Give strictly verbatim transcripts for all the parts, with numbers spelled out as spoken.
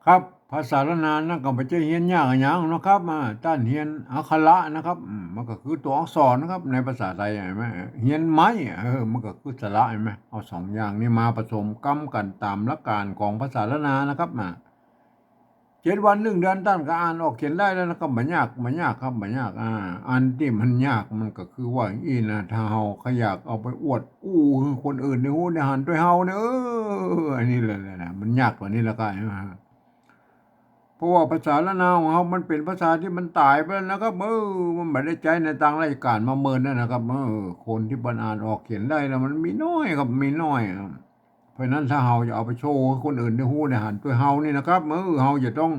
ครับ ภาษาล้านนานั้นก็บ่ใจ้เฮียนยากอะหยังนะครับ อ่า ต้านเฮียนอักขระนะครับ อืม มันก็คือตั๋วอักษรนะครับ ในภาษาไทย หันก่อ เฮียนไม้ เออ มันก็คือสระ หันก่อ เอาสองอย่างนี้มาผสมกำกั๋นต๋ามหลักก๋านของภาษาล้านนานะครับ อ่า เจ็ดวันนึ่งเดือนต้านก็อ่านออกเขียนได้แล้วนะครับ บ่ยาก บ่ยากครับ บ่ยาก อ่า อันตี้มันยากมันก็คือว่าอี้นะ ถ้าเฮาใค่อยากเอาไปอวดอู้หื้อคนอื่นได้ฮู้ได้หันตวยเฮาเนี่ย เออ อันนี้แหละนะ มันยากกว่านี้แล้วก็ เพราะว่าภาษาล้านนาของเฮามันเป๋นภาษาตี้มันต๋ายไปแล้วนะครับ เออ มันบ่ได้ใจ๊ในตางราชก๋านมาเมินแล้วนะครับ เออ คนตี้เปิ้นอ่านออกเขียนได้นะมันมีน้อยครับ มีน้อยอะ เพราะฉะนั้นถ้าเฮาจะเอาไปโชว์หื้อคนอื่นได้ฮู้ได้หันตวยเฮานี่นะครับ เออ เฮาจะต้อง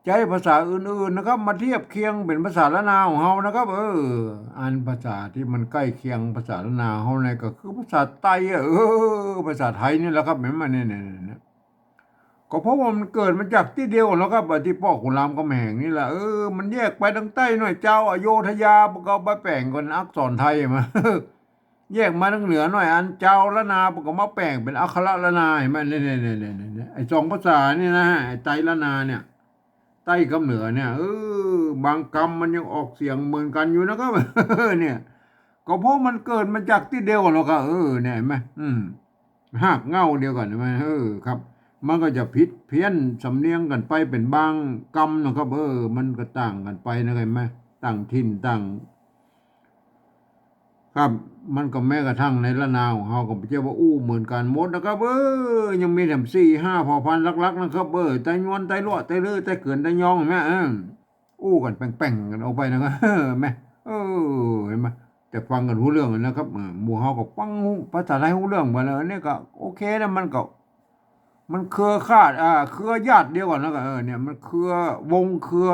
ใจ๊ภาษาอื่นๆ นะครับ มาเทียบเคียงเป๋นภาษาล้านนาของเฮานะครับ เออ อันภาษาตี้มันใก้เคียงภาษาล้านนาเฮาในก็คือภาษาไตอะ เออ ภาษาไทยนี่แหละครับ หันก่อ เนี่ย เนี่ย เนี่ย ก็เพราะว่ามันเกิดมาจากตี้เดียวกั๋นแล้วครับ ตี้ป้อขุนรามคำแหงนี่แหละ เออ มันแยกไปตางใต้หน่อย จาวอโยธยาเปิ้นก็เอาไปแป๋งกั๋นอักษรไทยมา แยกมาตางเหนือหน่อย อันจาวล้านนาเปิ้นก็มาแป๋งเป๋นอักขระล้านนา หันก่อ เนี่ย เนี่ย เนี่ย เนี่ย เนี่ย ไอ้สองภาษานี่นะ ไอ้ไตล้านนาเนี่ย ใต้กับเหนือเนี่ย เออ บางกำมันยังออกเสียงเหมือนกั๋นอยู่นะครับ เนี่ย ก็เพราะมันเกิดมาจากตี้เดียวกั๋นแล้วก็ เออ เนี่ย หันก่อ อืม ฮากเหง้าเดียวกั๋น หันก่อ เออ ครับ มันก็จะผิดเพี้ยนสำเนียงกั๋นไปเป๋นบางกำนะครับ เออ มันก็ต่างกั๋นไปนะ หันก่อ ต่างถิ่นต่าง ครับ มันก็แม้กระทั่งในล้านนาของเฮาก็บ่ใจ้ว่าอู้เหมือนกั๋นหมดนะครับ เออ ยังมีแถมสี่ห้าเผ่าพันธุ์หลักๆ นะครับ เออ ไตยวน ไตลัว ไตลือ ไตเกิน ไตยอง หันก่อ เออ อู้กั๋นแป่งๆ กั๋นออกไปนะครับ เออ หันก่อ เออ หันก่อ แต่ฟังกั๋นฮู้เรื่องนะครับ เออ หมู่เฮาก็ฟังฮู้ ภาษาไทยฮู้เรื่องหมดแล้ว อันนี้ก็โอเคนะ มันก็ มันเครือคาด อ่า เครือญาติเดียวกั๋นแล้วก็ เออ เนี่ย มันเครือวงเครือ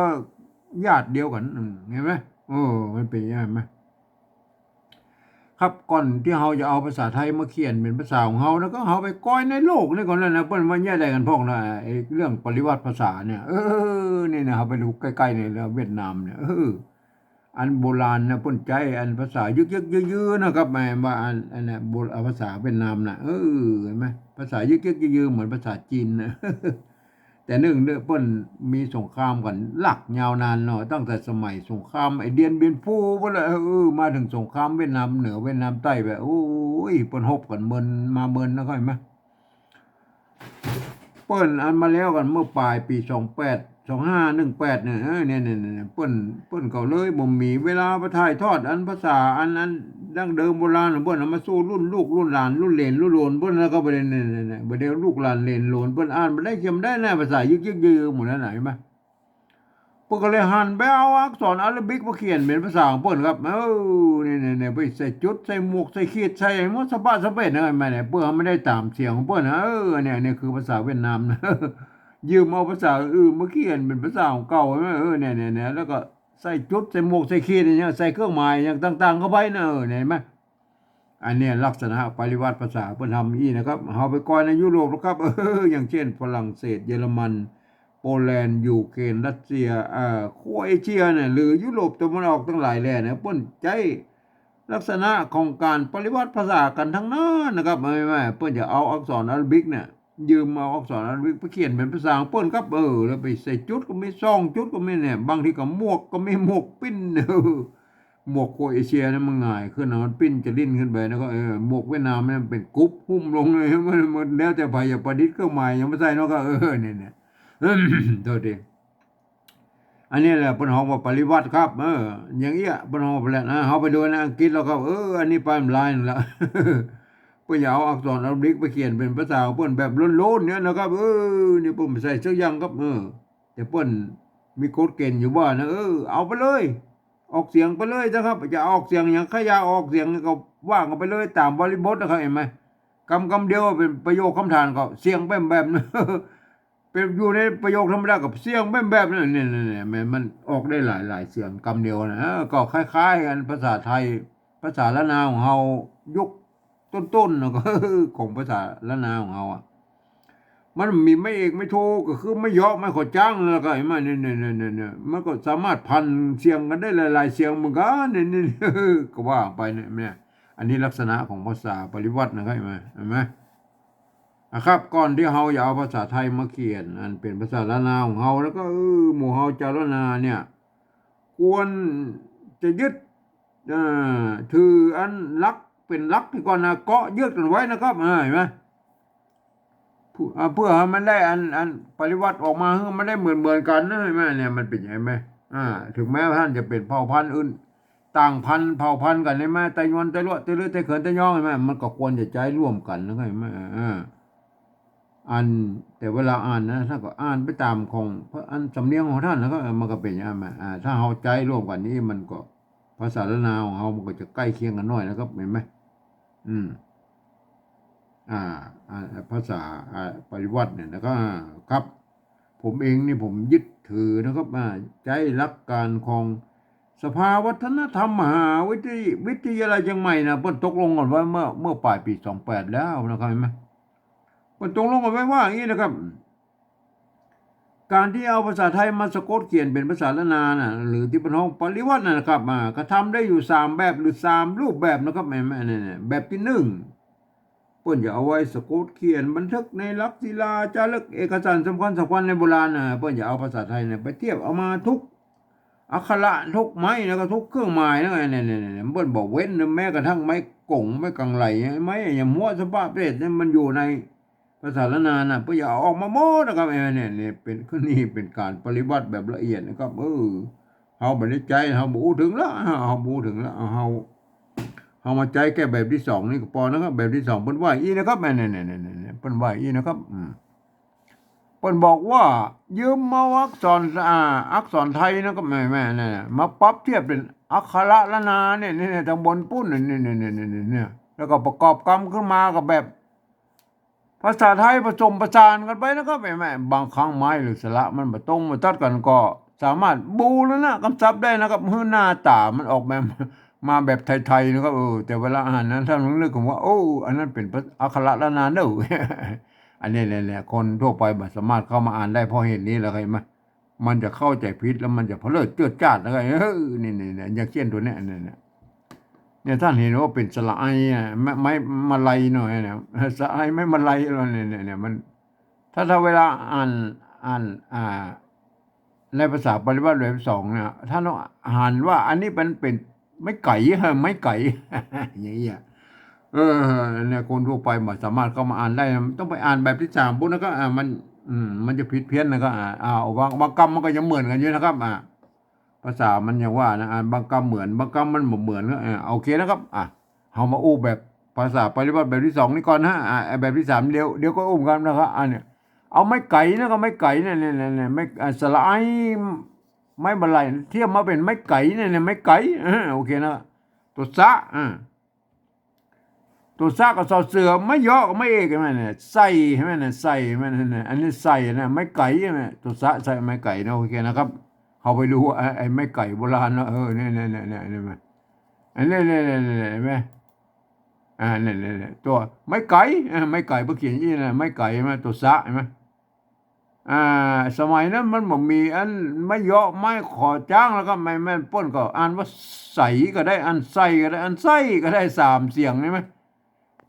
ญาติเดียวกั๋น อืม หันก่อ เออ มันเป๋นอย่างนั้น หันก่อ ครับ ก่อนตี้เฮาจะเอาภาษาไทยมาเขียนเป๋นภาษาของเฮานะ ก็เฮาไปก้อยในโลกนี่ก่อนนะ เปิ้นว่าแนวใดกั๋นพ่องนะ ไอ้เรื่องปริวัติภาษาเนี่ย เออ นี่นะ เฮาไปดูใก้ๆ นี่ เรื่องเวียดนามเนี่ย เออ อันโบราณนะ เปิ้นใจ๊อันภาษายึกๆ ยื้อๆ นะครับ หมายว่าอัน อันน่ะ โบ- ภาษาเวียดนามน่ะ เออ หันก่อ ภาษายึกๆ ยื้อๆ เหมือนภาษาจีนนะ แต่เนื่องด้วยเปิ้นมีสงครามกั๋นหลากยาวนานเนาะ ตั้งแต่สมัยสงครามไอ้เดียนเบียนฟู่ปู๊นแหละ เออ มาเถิงสงครามเวียดนามเหนือเวียดนามใต้แบบ โอ้ย เปิ้นฮบกั๋นเมินมาเมินนะ หันก่อ เปิ้นอันมาแล้วกั๋นเมื่อป๋ายปี๋สองแปด สองห้าหนึ่งแปด เนี่ย เออ เนี่ย เนี่ย เนี่ย เปิ้น เปิ้นก็เลยบ่มีเวลาไปถ่ายทอดอันภาษาอัน อันดั้งเดิมโบราณของเปิ้น เอามาสู่รุ่นลูกรุ่นหลานรุ่นเหลนรุ่นโหลนเปิ้น แล้วก็บ่ได้ เนี่ย เนี่ย เนี่ย บ่ได้ลูกหลานเหลนโหลนเปิ้นอ่านบ่ได้เขียนบ่ได้นะ ภาษายึกๆ ยื้อๆ หมดแล้วนะ หันก่อ เปิ้นก็เลยหันไปเอาอักษรอาราบิกมาเขียนเป๋นภาษาของเปิ้นครับ เออ เนี่ย เนี่ย เนี่ย ไปใส่จุด ใส่หมวก ใส่ขีด ใส่หมดสะบะสะเบ็ดนะ หันก่อ เนี่ย เปิ้นบ่ได้ต๋ามเสียงของเปิ้นนะ เออ เนี่ย เนี่ยคือภาษาเวียดนามนะ ยืมเอาภาษาอื่นมาเขียนเป๋นภาษาของเก่า หันก่อ เออ เนี่ย เนี่ย เนี่ย แล้วก็ใส่จุด ใส่หมวก ใส่ขีด อย่างเงี้ย ใส่เครื่องหมายอย่างต่างๆ เข้าไปนะ เออ เนี่ย หันก่อ อันเนี้ยลักษณะปริวัติภาษาเปิ้นทำอี้นะครับ เฮาไปก้อยในยุโรปนะครับ เออ อย่างเช่นฝรั่งเศส เยอรมัน โปแลนด์ ยูเครน รัสเซีย เอ่อ โครเอเชียเนี่ย หรือยุโรปตะวันออกตังหลายแหล่เนี่ย เปิ้นใจ๊ลักษณะของก๋านปริวัติภาษากั๋นทั้งนั้นนะครับ ไม่ ไม่ เปิ้นจะเอาอักษรอาราบิกเนี่ย ยืมเอาอักษรอาราบิกไปเขียนเป๋นภาษาของเปิ้นครับ เออ แล้วไปใส่จุดก็มี สองจุดก็มีเนี่ย บางทีก็หมวกก็มี หมวกปิ้น เออ หมวกโครเอเชียเนี่ยมันหงายขึ้นนะ มันปิ้นจะลิ้นขึ้นไป แล้วก็ เออ หมวกเวียดนามเนี่ยเป๋นกุ๊บหุ้มลงเลย มัน มันแล้วแต่ใผจะประดิษฐ์เครื่องหมายหยังมาใส่เนาะ ก็ เออ เนี่ย เนี่ย โทษที อันนี้แหละเปิ้นฮ้องว่าปริวัติครับ เออ อย่างเอี้ย เปิ้นฮ้องว่าปริวัตินะ เฮาไปดูในอังกฤษแล้วก็ เออ อันนี้ไปมันลายหนึ่งละ เปิ้นจะเอาอักษรอาราบิกไปเขียนเป๋นภาษาของเปิ้นแบบล้วนๆ เนี่ยนะครับ เออ นี่เปิ้นบ่ใส่สักอย่างครับ เออ แต่เปิ้นมีกฎเกณฑ์อยู่ว่านะ เออ เอาไปเลย ออกเสียงไปเลยนะครับ จะออกเสียงหยัง ใค่อยากออกเสียงก็ว่ากั๋นไปเลย ต๋ามบริบทนะครับ หันก่อ กำกำเดียวเป๋นประโยคคำถามก็เสียงแบมแบม เป๋นอยู่ในประโยคธรรมดาก็เสียงแบมแบม เนี่ย เนี่ย เนี่ย มัน มันออกได้หลายๆ เสียงกำเดียวนะ เออ ก็คล้ายๆ กั๋นภาษาไทย ภาษาล้านนาของเฮายุคต้นๆ นะ ก็ของภาษาล้านนาของเฮาอะ มันมีไม้เอกไม้โท ก็คือไม้เยาะไม้ขอจ้าง แล้วก็ไอ้ไม้เนี่ย เนี่ย เนี่ย เนี่ย เนี่ย มันก็สามารถผันเสียงกั๋นได้หลายๆ เสียงเหมือนกั๋น เนี่ย เนี่ย ก็ว่าไปเนี่ย เนี่ย อันนี้ลักษณะของภาษาปริวัตินะครับ หันก่อ หันก่อ นะครับ ก่อนตี้เฮาจะเอาภาษาไทยมาเขียนอันเป๋นภาษาล้านนาของเฮา แล้วก็ เออ หมู่เฮาจาวล้านนาเนี่ย ควรจะยึด เอ่อ ถืออันหลักเป๋นหลักตี้ก่อนนะ เกาะยึดกั๋นไว้นะครับ เออ หันก่อ เพื่อ อ่า เพื่อหื้อมันได้อัน อันปริยัติออกมาหื้อมันได้เหมือนๆ กั๋นนะ หันก่อ เนี่ย มันเป๋น หันก่อ อ่า เถิงแม้ว่าต้านจะเป๋นเผ่าพันธุ์อื่น ต่างพันธุ์ เผ่าพันธุ์กั๋น หันก่อ ไตยวน ไตลัว ไตลื้อ ไตเขิน ไตย้อง หันก่อ มันก็ควรจะใจ๊ร่วมกั๋นนะ หันก่อ อ่า อัน แต่เวลาอ่านนะ ต้านก็อ่านไปต๋ามของพระ อันสำเนียงของต้านนะครับ มันก็เป๋นอย่างนั้นมา อ่า ถ้าเฮาใจ๊ร่วมกั๋นนี่ มันก็ ภาษาล้านนาของเฮา มันก็จะใก้เคียงกั๋นหน้อยนะครับ หันก่อ อืม อ่า อ่า ภาษา อ่า ปริยัติเนี่ยนะครับ ครับ ผมเองนี่ผมยึดถือนะครับ อ่า ใจ๊หลักก๋านของสภาวัฒนธรรมมหาวิทย- วิทยาลัยเจียงใหม่นะ เปิ้นตกลงกั๋นไว้เมื่อ เมื่อป๋ายปี๋สองแปดแล้วนะครับ หันก่อ เปิ้นตกลงกั๋นไว้ว่าอย่างนี้นะครับ ก๋านตี้เอาภาษาไทยมาสะกดเขียนเป๋นภาษาล้านนาน่ะ หรือตี้เปิ้นฮ้องปริยัติน่ะนะครับ อ่า ก็ทำได้อยู่สามแบบหรือสามรูปแบบนะครับ หันก่อ เนี่ย เนี่ย แบบตี้นึ่ง เปิ้นจะเอาไว้สะกดเขียนบันทึกในหลักศิลาจารึกเอกสารสำคัญสำคัญในโบราณน่ะ เปิ้นจะเอาภาษาไทยเนี่ยไปเทียบเอามาทุกอักขระ ทุกไม้ แล้วก็ทุกเครื่องหมายนะ เนี่ย เนี่ย เนี่ย เปิ้นบ่เว้นนะ แม้กระทั่งไม้ก๋ง ไม้กังไหล ไม้หยังหัวสะบะเปรตเนี่ย มันอยู่ในภาษาล้านนาน่ะ เปิ้นจะเอาออกมาหมดนะครับ เออ เนี่ย เนี่ย เป๋น นี่เป๋นก๋านปริยัติแบบละเอียดนะครับ เออ เฮาบ่ได้ใจ๊ เฮาบ่อู้เถิงละ เฮาบ่อู้เถิงละ เฮา เฮามาใจ๊แค่แบบตี้สองนี่ก็ปอนะครับ แบบตี้สองเปิ้นว่าอี้นะครับ เนี่ย เนี่ย เนี่ย เนี่ย เปิ้นว่าอี้นะครับ อืม เปิ้นบอกว่ายืมเอาอักษร อ่า อักษรไทยนะครับ แม่ แม่ เนี่ย มาปรับเทียบเป๋นอักขระล้านนาเนี่ย เนี่ย เนี่ย ตางบนปู๊นเนี่ย เนี่ย เนี่ย เนี่ย เนี่ย แล้วก็ประกอบกำขึ้นมากับแบบ ภาษาไทยผสมผสานกั๋นไปนะครับ แม่ แม่ บางครั้งไม้หรือสระมันบ่ตรงบ่ตัดกั๋น ก็สามารถบูรณะกำศัพท์ได้นะครับ หื้อหน้าต๋ามันออกแบบ มาแบบไทยๆ นะครับ เออ แต่เวลาอ่านนะ ต้านต้องนึกถึงว่า โอ้ อันนั้นเป๋นอักขระล้านนาเน่อ อันนี้แหละ คนทั่วไปบ่สามารถเข้ามาอ่านได้ เพราะเหตุนี้แหละครับ หันก่อ มันจะเข้าใจ๋ผิด แล้วมันจะเผลอเจิดจ้าดนะครับ เออ นี่ นี่ นี่ อย่างเช่นตั๋วเนี้ย เนี่ย เนี่ย เนี่ย ต้านหันว่าเป๋นสระไออะ ไม้ ไม้มาลัยหน่อยนะ สระไอ ไม้มาลัยเราเนี่ย เนี่ย เนี่ย มัน ถ้า ถ้าเวลาอ่าน อ่าน อ่า ในภาษาปริยัติแบบตี้สองเนี่ย ต้านต้องหันว่าอันนี้มันเป๋นไม้ไก๋ ไม้ไก๋ อย่างเงี้ย เออ เนี่ย คนทั่วไปบ่สามารถเข้ามาอ่านได้นะ มันต้องไปอ่านแบบตี้สามปู๊นนะครับ อ่า มัน อืม มันจะผิดเพี้ยนนะครับ อ่า อ่า บาง บางกำมันก็ยังเหมือนกั๋นอยู่นะครับ อ่า ภาษามันอย่างว่านะ อ่า บางกำเหมือน บางกำมันบ่เหมือน อ่า โอเคนะครับ อ่ะ เฮามาอู้แบบภาษาปริยัติแบบตี้สองนี่ก่อนนะ อ่า แบบตี้สามเดี๋ยว เดี๋ยวก็อู้กั๋นนะครับ อันเนี้ย เอาไม้ไก๋นะ ก็ไม้ไก๋เนี่ย เนี่ย เนี่ย เนี่ย ไม้ อ่า สระไอ ไม้มาลัย เทียบมาเป๋นไม้ไก๋เนี่ย เนี่ย ไม้ไก๋ อ่า โอเคนะ ตั๋วสะ อ่า ตั๋วสะกับซอเสือ ไม้ยอกับไม้เอก หันก่อ เนี่ย ใส่ หันก่อ เนี่ย ใส่ หันก่อ เนี่ย อันนี้ใส่นะ ไม้ไก๋ หันก่อ เนี่ย ตั๋วสะใส่ไม้ไก๋นะ โอเคนะครับ เฮาไปดูไอ้ ไอ้ไม้ไก๋โบราณนะ เออ เนี่ย เนี่ย เนี่ย เนี่ย เนี่ย อันนี้ เนี่ย เนี่ย เนี่ย หันก่อ อ่า เนี่ย เนี่ย เนี่ย ตั๋วไม้ไก๋ อ่า ไม้ไก๋ เปิ้นเขียนอี้นะ ไม้ไก๋ หันก่อ ตั๋วสะ หันก่อ อ่า สมัยนั้นมันบ่มีอันไม้ยอไม้ขอจ๊างแล้วก็ ไม้แม่นเปิ้นก็อ่านว่าใสก็ได้ อ่านใส่ก็ได้ อ่านใส่ก็ได้ สามเสียงนี่ไหม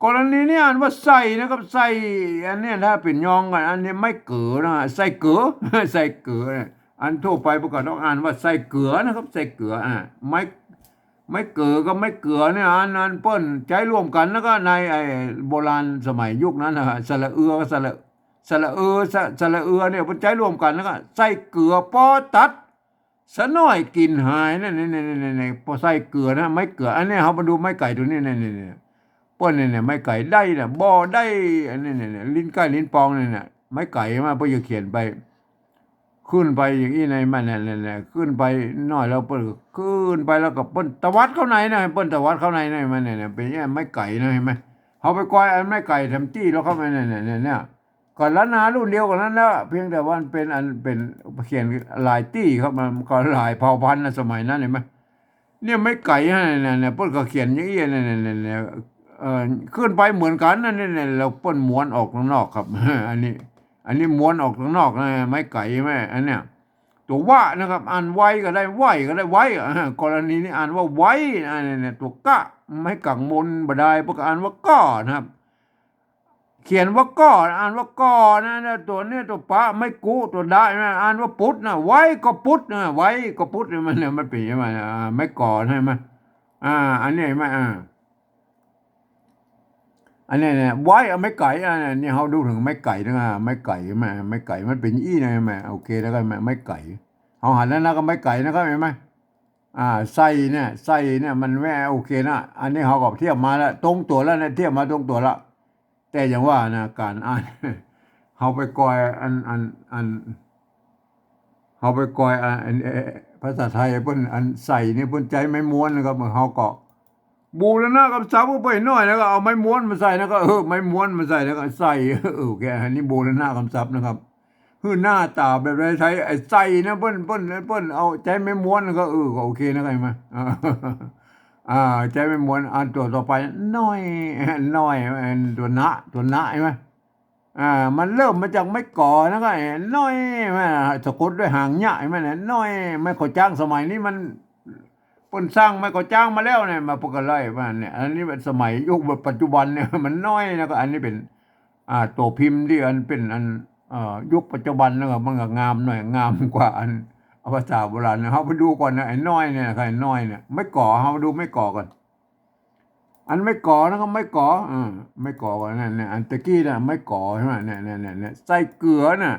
กรณีนี้อ่านว่าใส่นะครับ ใส่ อันเนี้ยถ้าเป๋นยองกัน อันนี้ไม้เก๋อนะ ใส่เก๋อ ใส่เก๋อนะ อันทั่วไปเปิ้นก็ต้องอ่านว่าใส่เก๋อนะครับ ใส่เก๋อ อ่า ไม้ ไม้เก๋อกับไม้เก๋อเนี่ย อัน อันเปิ้นใจ๊ร่วมกั๋น แล้วก็ในไอ้โบราณสมัยยุคนั้นนะ สระเอือกับสระ สระเอือ สะ สระเอือเนี่ย เปิ้นใจ๊ร่วมกั๋น แล้วก็ใส่เก๋อ ปอตัด สะน้อยกลิ่นหาย นั่น นี่ นี่ นี่ นี่ นี่ ปอใส่เก๋อนะ ไม้เก๋อ อันนี้เฮามาดูไม้ไก๋ตั๋วนี้ นี่ นี่ นี่ เปิ้นเนี่ย เนี่ย ไม้ไก๋ได้นะ บ่ได้ อันนี้เนี่ย เนี่ย ลิ้นไก่ลิ้นปองเนี่ย เนี่ย ไม้ไก๋มา เปิ้นจะเขียนไป ขึ้นไปอย่างอี้ในมันเนี่ย เนี่ย เนี่ย ขึ้นไปหน้อยแล้วเปิ้นก็ขึ้นไปแล้วก็เปิ้นตวัดเข้าในนะ เปิ้นตวัดเข้าในนะ มันเนี่ย เนี่ย เป๋นอย่างเงี้ย ไม้ไก๋นะ หันก่อ เฮาไปกอยอันไม้ไก๋แถมตี้แล้วเข้าไปเนี่ย เนี่ย เนี่ย เนี่ย ก็ล้านนารุ่นเดียวกั๋นนั้นแหละ เพียงแต่ว่ามันเป๋นอัน เป๋นเขียนหลายตี้ครับ มันก็หลายเผ่าพันธุ์นะ สมัยนั้น หันก่อ เนี่ยไม้ไก๋ฮะ เนี่ย เนี่ย เปิ้นก็เขียนอย่างอี้ เนี่ย เนี่ย เนี่ย เนี่ย เอ่อ ขึ้นไปเหมือนกั๋นนะ เนี่ย เนี่ย แล้วเปิ้นม้วนออกตางนอกครับ อันนี้ อันนี้ม้วนออกตางนอกนะ ไม้ไก๋ หันก่อ อันเนี้ย ตั๋ววะนะครับ อ่านไวก็ได้ ไหวก็ได้ ไหว อ่า กรณีนี้อ่านว่าไหว อ่า เนี่ย เนี่ย ตั๋วกะ ไม้กังมนบ่ได้ เปิ้นก็อ่านว่ากะนะครับ เขียนว่าก่อ อ่านว่าก่อนะ นะ ตั๋วเนี่ย ตั๋วปะ ไม้กุ ตั๋วดะนะ อ่านว่าปุดนะ ไว้ก็ปุดนะ ไว้ก็ปุด มันเนี่ย มันเป๋นอย่างนั้นนะ อ่า ไม้ก่อ ใจ้ไหม อ่า อันนี้เห็นไหม อ่า อันนี้เนี่ย ไว้ เอาไม้ไก๋ อ่า นี่เฮาดูเถิงไม้ไก๋นะ ไม้ไก๋ ไม้ ไม้ไก๋ มันเป๋นอี้นะ ไม้ โอเค แล้วก็ไม้ ไม้ไก๋ เฮาหันแล้วนะ ก็ไม้ไก๋นะครับ เห็นไหม อ่า ใส่เนี่ย ใส่เนี่ย มันแว่ โอเคนะ อันนี้เฮาก็เทียบมาแล้ว ตรงตั๋วแล้วเนี่ย เทียบมาตรงตั๋วแล้ว แต่อย่างว่านะ ก๋านอ่าน เฮาไปกอยอัน อัน อัน เฮาไปกอยอัน อัน เอ่อ ภาษาไทยเปิ้นอันใส่นี่เปิ้นใจ๊ไม้ม้วนนะครับ เฮาก็บูรณะกำศัพท์ไปหน้อยนะ ก็เอาไม้ม้วนมาใส่นะ ก็ เออ ไม้ม้วนมาใส่นะ ก็ใส่ เออ โอเค อันนี้บูรณะกำศัพท์นะครับ หื้อหน้าต๋าแบบไทยๆ ไอ้ใส่นะ เปิ้น เปิ้น เปิ้นเอาใจ๊ไม้ม้วนก็ เออ ก็โอเคนะ เข้าใจ๋ไหม อ่า อ่า ใจ๊ไม้ม้วน อันตั๋วต่อไป น้อย น้อย อันตั๋วนะ ตั๋วนะ เห็นไหม อ่า มันเริ่มมาจากไม้ก๋อนะ ก็น้อย แม่ สะกดด้วยหางเนี้ย เห็นไหมเนี่ย น้อย ไม้ก่อจ๊างสมัยนี้มัน เปิ้นสร้างไม้ก่อจ๊างมาแล้วเนี่ย มาเปิ้นก็ไล่มาเนี่ย อันนี้เป๋นสมัยยุคแบบปัจจุบันเนี่ย มันน้อยนะ ก็อันนี้เป๋น อ่า ตั๋วพิมพ์ตี้อันเป๋นอัน เอ่อ ยุคปัจจุบันนะ ก็มันก็งามหน่อย งามกว่าอัน เอาภาษาโบราณนะ เฮาไปดูก่อนนะ ไอ้น้อยเนี่ย ไอ้น้อยเนี่ย ไม้ก๋อ เฮาดูไม้ก๋อก่อน อันไม้ก๋อนะ ก็ไม้ก๋อ เออ ไม้ก๋อก่อนนั่นเนี่ย อันตะกี้น่ะ ไม้ก๋อ ใจ้ไหม เนี่ย เนี่ย เนี่ย เนี่ย ใส่เกือน่ะ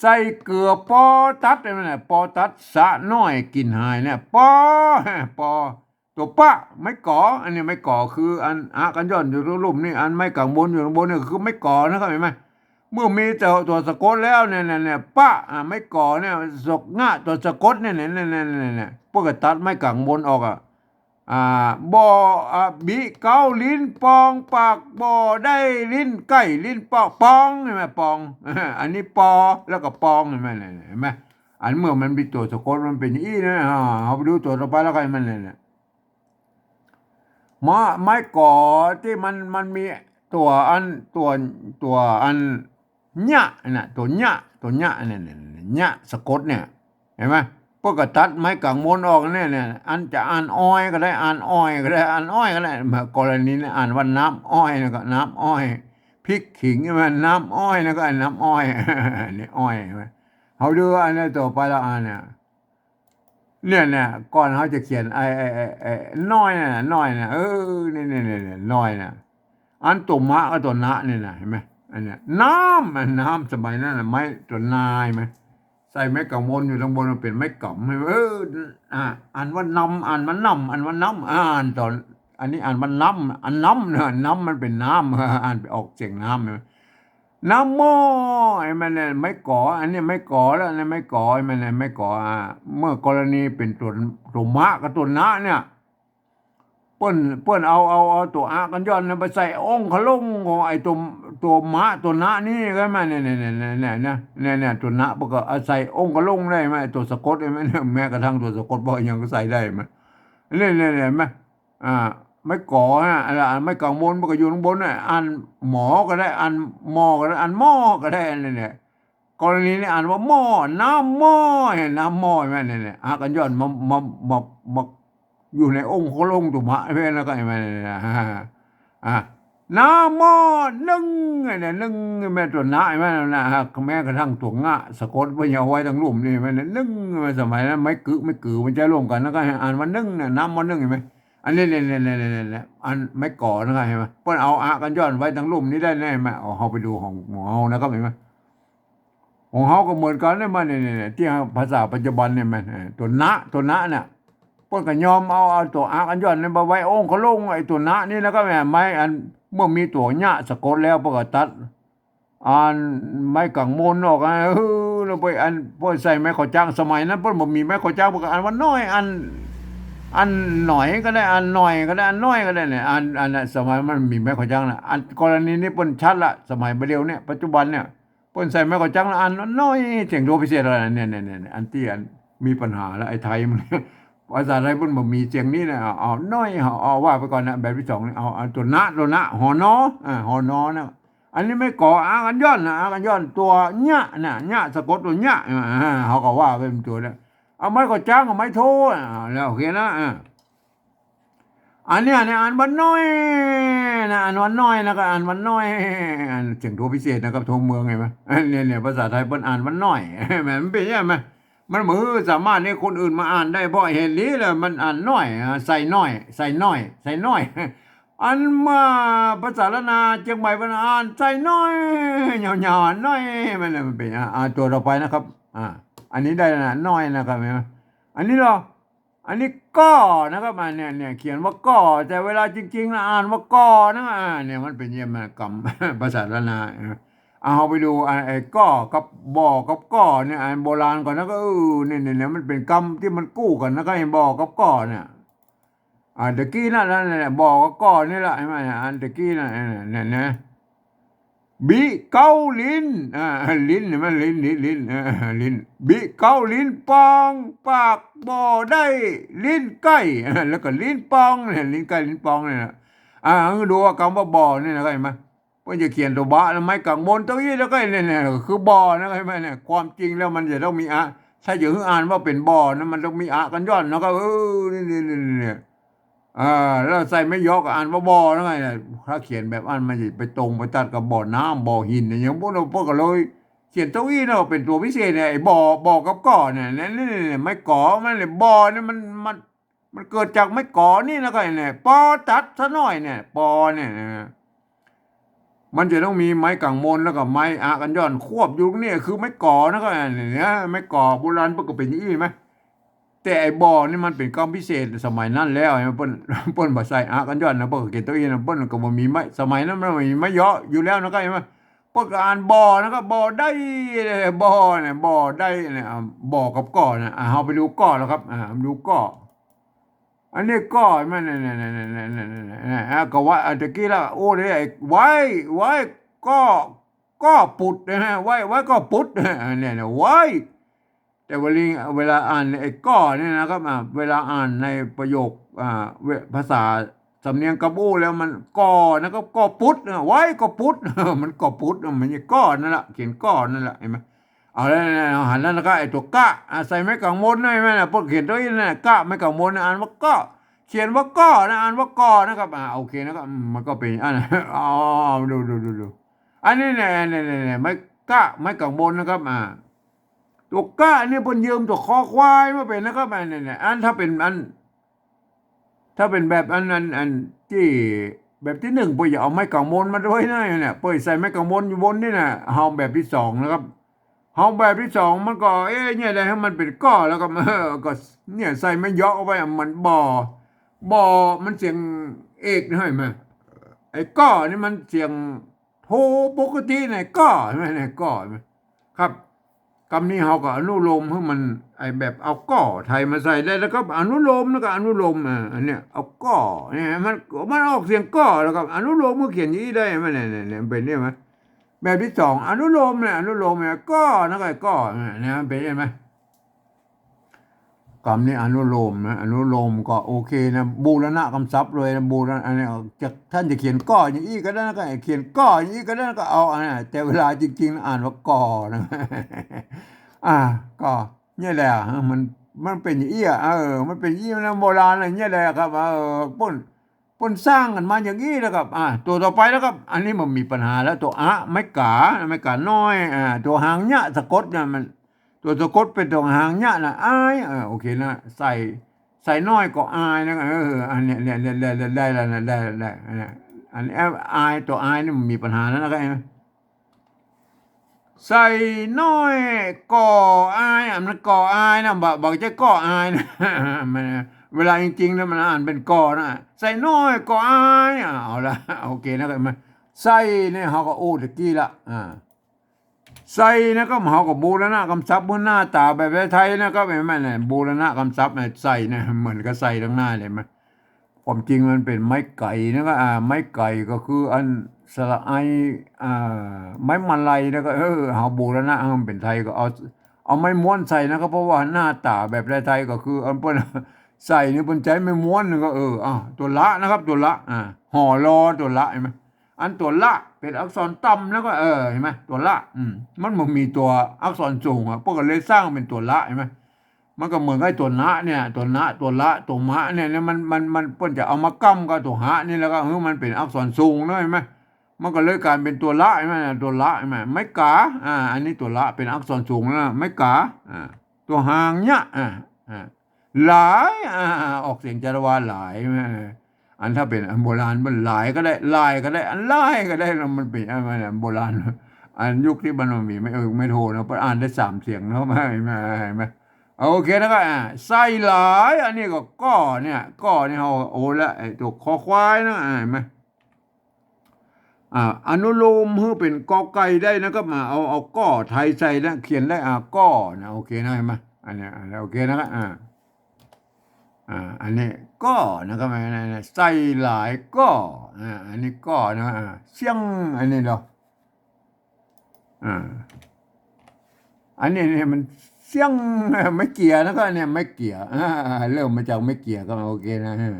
ใส่เกือปอตัด เห็นไหมเนี่ย ปอตัด สะน้อย กลิ่นหายเนี่ย ปอ ปอ ตั๋วปะ ไม้ก๋อ อันนี้ไม้ก๋อ คืออันอะกัญญอนอยู่ตรงลุ่มนี่ อันไม้ก๋างบนอยู่ข้างบนนี่คือไม้ก๋อนะครับ เห็นไหม เมื่อมีตั๋ว ตั๋วสะกดแล้วเนี่ย เนี่ย เนี่ย ปะ อ่ะ ไม้ก๋อเนี่ย สะกด งะ ตั๋วสะกดเนี่ย เนี่ย เนี่ย เนี่ย เนี่ย เปิ้นก็ตัดไม้ก๋างบนออกอ่ะ อ่า บ่อ อ่ะ บิ เก๊า ลิ้น ปอง ปาก บ่ได้ลิ้น ไก่ ลิ้น ปอก ปอง เห็นไหม ปอง อันนี้ปอ แล้วก็ปอง เห็นไหม เนี่ย เห็นไหม อันเมื่อมันมีตั๋วสะกดมันเป๋นอย่างอี้นะ อ่า เฮาไปดูตั๋วต่อไปแล้วกัน มันเนี่ย ไม้ ไม้ก๋อตี้มัน มันมีตั๋วอัน ตั๋ว ตั๋วอัน เนี้ยน่ะ ตั๋วเนี้ย ตั๋วเนี้ย เนี่ย เนี่ย เนี่ย เนี้ย สะกดเนี่ย เห็นไหม เปิ้นก็ตัดไม้ก๋างบนออกเนี่ย เนี่ย อันจะอ่านอ้อยก็ได้ อ่านอ้อยก็ได้ อ่านอ้อยก็ได้ กรณีเนี่ยอ่านว่าน้ำอ้อยนะ ก็น้ำอ้อย พริกขิง ใจ้ไหม น้ำอ้อยนะ ก็อ่านน้ำอ้อย นี่อ้อย เห็นไหม เฮาดูอันนี้ต่อไปละ อันเนี่ย เนี่ย เนี่ย ก่อนเฮาจะเขียนไอ้ ไอ้ ไอ้ ไอ้ น้อยน่ะ น้อยน่ะ เออ เนี่ย เนี่ย เนี่ย เนี่ย น้อยน่ะ อันตั๋วมะกับตั๋วนะเนี่ยน่ะ หันก่อ อันเนี้ย น้ำ อันน้ำ สมัยนั้นน่ะ ไม้ตั๋วนาย หันก่อ ใส่ไม้ก๋างบนอยู่ตางบน มันเป๋นไม้ก๋ำ หันก่อ เออ อ่า อ่านว่านำ อ่านว่านำ อ่านว่านำ อ่านต๋อน อันนี้อ่านว่านำ อันนำน่ะ นำมันเป๋นน้ำ อ่านไปออกเสียงน้ำ หันก่อ นะโม ไอ้มันเนี่ยไม้ก๋อ อันนี้ไม้ก๋อแล้ว อันนี้ไม้ก๋อ ไอ้มันเนี่ยไม้ก๋อ อ่า เมื่อกรณีเป๋นตั๋ว ตั๋วมะกับตั๋วนะเนี่ย เปิ้น เปิ้นเอา เอา เอาตั๋วอะกัญญอนเนี่ยไปใส่องคลงของไอ้ตั๋ว ตั๋วมะตั๋วนะนี่ก็มา เนี่ย เนี่ย ตั๋วนะเปิ้นก็เอาใส่องคลงได้ไหม ตั๋วสะกดได้ไหม แม้กระทั่งตั๋วสะกดเปิ้นยังก็ใส่ได้ไหม เนี่ย เนี่ย เนี่ย หันก่อ อ่า ไม้ก๋อนะ อ่า ไม้ก๋างบน มันก็อยู่ข้างบนนะ อ่านหมอก็ได้ อ่านหม้อก็ได้ อ่านหม้อก็ได้ อันนี้เนี่ย กรณีนี้อ่านว่าหม้อ น้ำหม้อ หันก่อ น้ำหม้อ หันก่อ เนี่ย เนี่ย อะกัญญอนมา มา มา มาอยู่ในองคลงตั๋วมะ หันก่อ แล้วก็ หันก่อ เนี่ย เนี่ย อ่า อ่า น้ำหม้อนึ่ง เนี่ย นึ่ง แม้ตั๋วนะ หันก่อ นะ แม้กระทั่งตั๋วงะ สะกดเปิ้นยังเอาไว้ตางลุ่มนี่ หันก่อ เนี่ย นึ่ง สมัยนั้นไม้กึ ไม้กึ มันจะรวมกัน แล้วก็อ่านว่านึ่งเนี่ย น้ำหม้อนึ่ง หันก่อ อันนี้เนี่ย เนี่ย เนี่ย เนี่ย เนี่ย อันไม้ก๋อนะครับ หันก่อ เปิ้นเอาอะกัญญอนไว้ตางลุ่มนี้ได้ หันก่อ เอา เอาไปดูของ ของเฮานะครับ หันก่อ ของเฮาก็เหมือนกั๋นเนี่ย มันเนี่ย เนี่ย เนี่ย ตี้ภาษาปัจจุบันเนี่ย มัน เอ่อ ตั๋วนะ ตั๋วนะเนี่ย เปิ้นก็ยอมเอา เอาตั๋วอะกัญญอนเนี่ยมาไว้องคลง ไอ้ตั๋วนะนี่นะครับ แหม ไม้อัน เมื่อมีตั๋วเนี้ยสะกดแล้ว เปิ้นก็ตัด อันไม้ก๋างบนออกนะ เออ แล้วไปอัน เปิ้นใส่ไม้ก่อจ๊าง สมัยนั้นเปิ้นบ่มีไม้ก่อจ๊าง เปิ้นก็อ่านว่าน้อย อัน อันหน่อยก็ได้ อันหน่อยก็ได้ อันน้อยก็ได้เนี่ย อัน อันน่ะ สมัยมันมีไม้ก่อจ๊างนะ อันกรณีนี้เปิ้นชัดละ สมัยบ่าเดี่ยวเนี่ย ปัจจุบันเนี่ย เปิ้นใส่ไม้ก่อจ๊างแล้วอ่านน้อย เสียงโทพิเศษอะไรเนี่ย เนี่ย เนี่ย เนี่ย อันตี้อันมีปัญหาแล้ว ไอ้ไทยมัน ภาษาไทยเปิ้นบ่มีเสียงนี้นะ เอา เอาน้อย เอา เอาว่าไปก่อนนะ แบบตี้สองนี่ เอา เอาตั๋วนะ ตั๋วนะ หนอ อ่า หนอนะ อันนี้ไม้ก๋อ อะกัญญอนนะ อะกัญญอน ตั๋วเนี้ยนะ เนี้ย สะกดตั๋วเนี้ย อ่า เฮาก็ว่าไปเป๋นตั๋วเนี่ย เอาไม้ก่อจ๊างกับไม้โท อ่า แล้วโอเคนะ อ่า อันเนี้ยเนี่ยอ่านว่าน้อย นะ อ่านวันน้อยนะ ก็อ่านวันน้อย อ่านเสียงโทพิเศษนะครับ โทเมือง หันก่อ อันเนี่ย เนี่ย ภาษาไทยเปิ้นอ่านวันน้อย แหม มันเป๋นใจ้ไหม มันบ่สามารถหื้อคนอื่นมาอ่านได้ เพราะเหตุนี้แหละ มันอ่านน้อย อ่า ใส่น้อย ใส่น้อย ใส่น้อย อันมาภาษาล้านนาเจียงใหม่เปิ้นอ่านใส่น้อย ยาวๆ น้อย มันเลยมันเป๋น อ่า อ่า ตั๋วต่อไปนะครับ อ่า อันนี้ได้แล้วนะ น้อยนะครับ หันก่อ อันนี้เหรอ อันนี้ก้อนะครับ อ่า เนี่ย เนี่ย เขียนว่าก้อ แต่เวลาจริงๆ นะ อ่านว่าก่อนะ อ่า เนี่ย มันเป๋นเยี่ยมนะ กำ ภาษาล้านนา เออ เอาไปดู อ่า ไอ้ก้อกับบ่อกับก้อเนี่ย อันโบราณก่อนนะ ก็ เออ เนี่ย เนี่ย เนี่ย มันเป๋นกำตี้มันกู้กั๋นนะ ก็ไอ้บ่อกับก้อเนี่ย อ่า ตะกี้นั่น นั่นแหละ บ่อกับก้อนี่แหละ หันก่อ อันตะกี้นั่น เนี่ย เนี่ย บิเก๊าลิ้น อ่า ลิ้น หันก่อ ลิ้น ลิ้น ลิ้น เออ ลิ้น บิเก๊าลิ้นปอง ปากบ่ได้ ลิ้นใก้ แล้วก็ลิ้นปองเนี่ย ลิ้นใก้ ลิ้นปองเนี่ยนะ อ่า หื้อดูว่ากำว่าบ่อเนี่ยนะ หันก่อ เปิ้นจะเขียนตั๋วบะแล้ว ไม้ก๋างมนตรงอี้ แล้วก็เนี่ย เนี่ย คือบ่อนะ หันก่อ เนี่ย ความจริงแล้วมันจะต้องมีอะ ถ้าจะหื้ออ่านว่าเป๋นบ่อนะ มันต้องมีอะกั๋นหย่อน หันก่อ เออ นี่ นี่ นี่ เนี่ย อ่า แล้วใส่ไม้ยอก็อ่านว่าบ่อนะ หันก่อ ถ้าเขียนแบบอั้นมันจะไปตรงไปตัดกับบ่อน้ำบ่อหินเนี่ย อย่างพวกเรา พวกก็เลยเขียนตรงอี้เนาะ เป๋นตั๋วพิเศษเนี่ย ไอ้บ่อ บ่อกับก้อเนี่ย เนี่ย เนี่ย เนี่ย ไม้ก๋อ มันเนี่ย บ่อเนี่ยมัน มัน มันเกิดจากไม้ก๋อนี่ หันก่อ เนี่ย ปอตัดซะหน้อยเนี่ย ปอเนี่ยนะ มันจะต้องมีไม้ก๋างมนแล้วก็ไม้อะกั๋นหย่อนควบอยู่ เนี่ยคือไม้ก๋อ หันก่อ เนี่ย ไม้ก๋อโบราณเปิ้นก็เป๋นอย่างอี้ไหม แต่ไอ้บ่อนี่มันเป๋นกำพิเศษสมัยนั้นแล้ว หันก่อ เปิ้น เปิ้นบ่ใส่อะกั๋นหย่อนนะ เปิ้นก็เขียนตรงอี้นะ เปิ้นก็บ่มีไม้ สมัยนั้นมันบ่มีไม้ยออยู่แล้ว หันก่อ หันก่อ เปิ้นก็อ่านบ่อ หันก่อ บ่อได้ บ่อเนี่ย บ่อได้เนี่ย อ่า บ่อกับก้อนะ อ่า เฮาไปดูก้อแล้วครับ อ่า ดูก้อ อันนี้ก้อ หันก่อ เนี่ย เนี่ย เนี่ย อ่า ก็ว่า อ่า ตะกี้แล้ว โอ้ เนี่ย ไอ้ ไว้ ไว้ ก้อ ก้อปุดนะฮะ ไว้ ไว้ ก้อปุด อ่า เนี่ย เนี่ย ไว้ แต่เวลา เวลาอ่านไอ้ก้อเนี่ยนะครับ อ่า เวลาอ่านในประโยค อ่า เว- ภาษาสำเนียงกำอู้แล้วมันก้อนะครับ ก้อปุดนะ ไว้ ก้อปุด มันก้อปุด มันจะก้อนั่นแหละ เขียนก้อนั่นแหละ หันก่อ เอาแล้วนะ หันแล้วนะครับ ไอ้ตั๋วกะ อ่ะ ใส่ไม้ก๋างมนนะ หันก่อ นะ เปิ้นเขียนตรงอี้นะ กะ ไม้ก๋างมนนะ อ่านว่าก้อ เขียนว่าก้อนะ อ่านว่าก้อนะครับ อ่า โอเคนะครับ อืม มันก็เป๋นอัน อ๋อ ดู ดู ดู ดู อันนี้เนี่ย เนี่ย เนี่ย เนี่ย ไม้กะ ไม้ก๋างมนนะครับ อ่า ตั๋วกะเนี่ยเปิ้นยืมตั๋วคอควายมาเป๋นนะครับ อันนี้เนี่ย อันถ้าเป๋นอัน ถ้าเป๋นแบบอัน อัน อันตี้ แบบตี้นึ่ง เปิ้นจะเอาไม้ก๋างมนมาตวยนะ เนี่ย เปิ้นใส่ไม้ก๋างมนอยู่บนนี่นะ เฮาแบบตี้สองนะครับ เฮาแบบตี้สองมันก็ เอ๊ะ เนี่ย ได้หื้อมันเป๋นก้อแล้วก็ เออ ก็เนี่ย ใส่ไม้ยอเข้าไป มันบ่อ บ่อ มันเสียงเอกนะ หันก่อ ไอ้ก้อนี่มันเสียงโทปกติเนี่ย ก้อ หันก่อ เนี่ย ก้อ หันก่อ ครับ กำนี้เฮาก็อนุโลมหื้อมัน ไอ้แบบเอาก้อไทยมาใส่ได้แล้วครับ อนุโลมแล้วก็อนุโลม อ่า อันเนี้ย เอาก้อ เนี่ย มัน มันออกเสียงก้อแล้วครับ อนุโลมก็เขียนอย่างอี้ได้ หันก่อ เนี่ย เนี่ย เนี่ย เป๋นเนี่ยไหม แบบตี้สอง อนุโลมเนี่ย อนุโลมเนี่ย ก้อ หันก่อ ก้อ เนี่ย เนี่ย มันเป๋นใจ้ไหม กำนี้อนุโลมนะ อนุโลมก็โอเคนะ บูรณะกำศัพท์เลยนะ บูรณะ อันนี้จะ ท่านจะเขียนก้ออย่างอี้ก็ได้นะ ก็เขียนก้ออย่างอี้ก็ได้นะ ก็เอาอันนั้น แต่เวลาจริงๆ อ่านว่าก้อนะ อ่า ก็เนี่ยแหละ มัน มันเป๋นอย่างอี้อะ เออ มันเป๋นอย่างอี้นะ โบราณอะไรเนี่ยแหละครับ เออ เปิ้น เปิ้นสร้างกั๋นมาอย่างอี้นะครับ อ่า ตั๋วต่อไปแล้วครับ อันนี้มันมีปัญหาแล้ว ตั๋วอะ ไม้ก๋า ไม้ก๋าน้อย อ่า ตั๋วหางยะสะกดเนี่ย มัน ตั๋วสะกดเป๋นตั๋วหางยะนะ อาย อ่า โอเคนะ ใส่ ใส่น้อยก็อายนะ เออ อันเนี้ย เนี่ย เนี่ย ได้ ได้ ได้แล้วนะ ได้ ได้ ได้ อันนี้อาย ตั๋วอายนี่มันมีปัญหาแล้วนะครับ ใส่น้อยก่ออาย อ่ะ มันก่ออายนะ บ่ บ่ใจ้ก้ออายนะ มัน เวลาจริงๆ นะ มันอ่านเป๋นก่อนะ ใส่น้อยก่ออาย อ่ะ เอาละ โอเคนะครับ ใส่เนี่ย เฮาก็อู้ตะกี้ละ อ่า ใส่นะครับ เฮาก็บูรณะกำศัพท์ เหมือนหน้าต๋าแบบไทยๆ นะครับ หันก่อ เนี่ย บูรณะกำศัพท์เนี่ย ใส่เนี่ย เหมือนกับใส่ตังหน้าเลย หันก่อ ความจริงมันเป๋นไม้ไก๋นะครับ อ่า ไม้ไก๋ก็คืออันสระไอ อ่า ไม้มาลัยนะครับ เออ เฮาบูรณะหื้อมันเป๋นไทยก็เอา เอาไม้ม้วนใส่นะครับ เพราะว่าหน้าต๋าแบบไทยๆ ก็คืออันเปิ้น ใส่นี่เปิ้นใจ๊ไม้ม้วนนี่ก็ เออ อ่ะ ตั๋วละนะครับ ตั๋วละ อ่า หอลอ ตั๋วละ หันก่อ อันตั๋วละเป๋นอักษรต่ำแล้วก็ เออ หันก่อ ตั๋วละ อืม มันบ่มีตั๋วอักษรสูงอะ เปิ้นก็เลยสร้างเป๋นตั๋วละ หันก่อ มันก็เหมือนกับไอ้ตั๋วนะเนี่ย ตั๋วนะ ตั๋วละ ตั๋วมะเนี่ย เนี่ยมัน มัน มัน เปิ้นจะเอามาก้ำกับตั๋วหะนี่ แล้วก็ เออ มันเป๋นอักษรสูงนะ หันก่อ มันก็เลยก๋ายเป๋นตั๋วละ หันก่อ ตั๋วละ หันก่อ ไม้ก๋า อ่า อันนี้ตั๋วละเป๋นอักษรสูงนะ ไม้ก๋า อ่า ตั๋วหางเยียะ อ่า อ่า หลาย อ่า ออกเสียงจารวา หลาย อันถ้าเป๋นอันโบราณมันหลายก็ได้ หลายก็ได้ อันหลายก็ได้ แล้วมันเป๋นอัน อันโบราณ อันยุคตี้มันบ่มีไม้เอิกไม้โทเนาะ เปิ้นอ่านได้สามเสียงเนาะ หันก่อ หันก่อ โอเคนะก็ อ่า ใส่หลาย อันนี้ก็ ก้อ เนี่ย ก้อ นี่เฮา โอ้ละ ไอ้ตั๋วคอควายนะ อ่า หันก่อ อ่า อนุโลมหื้อเป๋นกอไก่ได้นะก็ มาเอา เอาก้อไทยใส่นะ เขียนได้ อ่า ก้อนะ โอเคนะ หันก่อ อันนี้ อันนี้ โอเคนะก็ อ่า อ่า อันนี้ ก้อ นะครับ อันนี้ ใส่หลายก้อ อ่า อันนี้ ก้อ นะ อ่า เสี้ยง อันนี้เนาะ อ่า อันนี้เนี่ยมันเสี้ยง ไม้เกี่ยนะครับ เนี่ย ไม้เกี่ย อ่า เริ่มมาจากไม้เกี่ยก็ โอเคนะ อ่า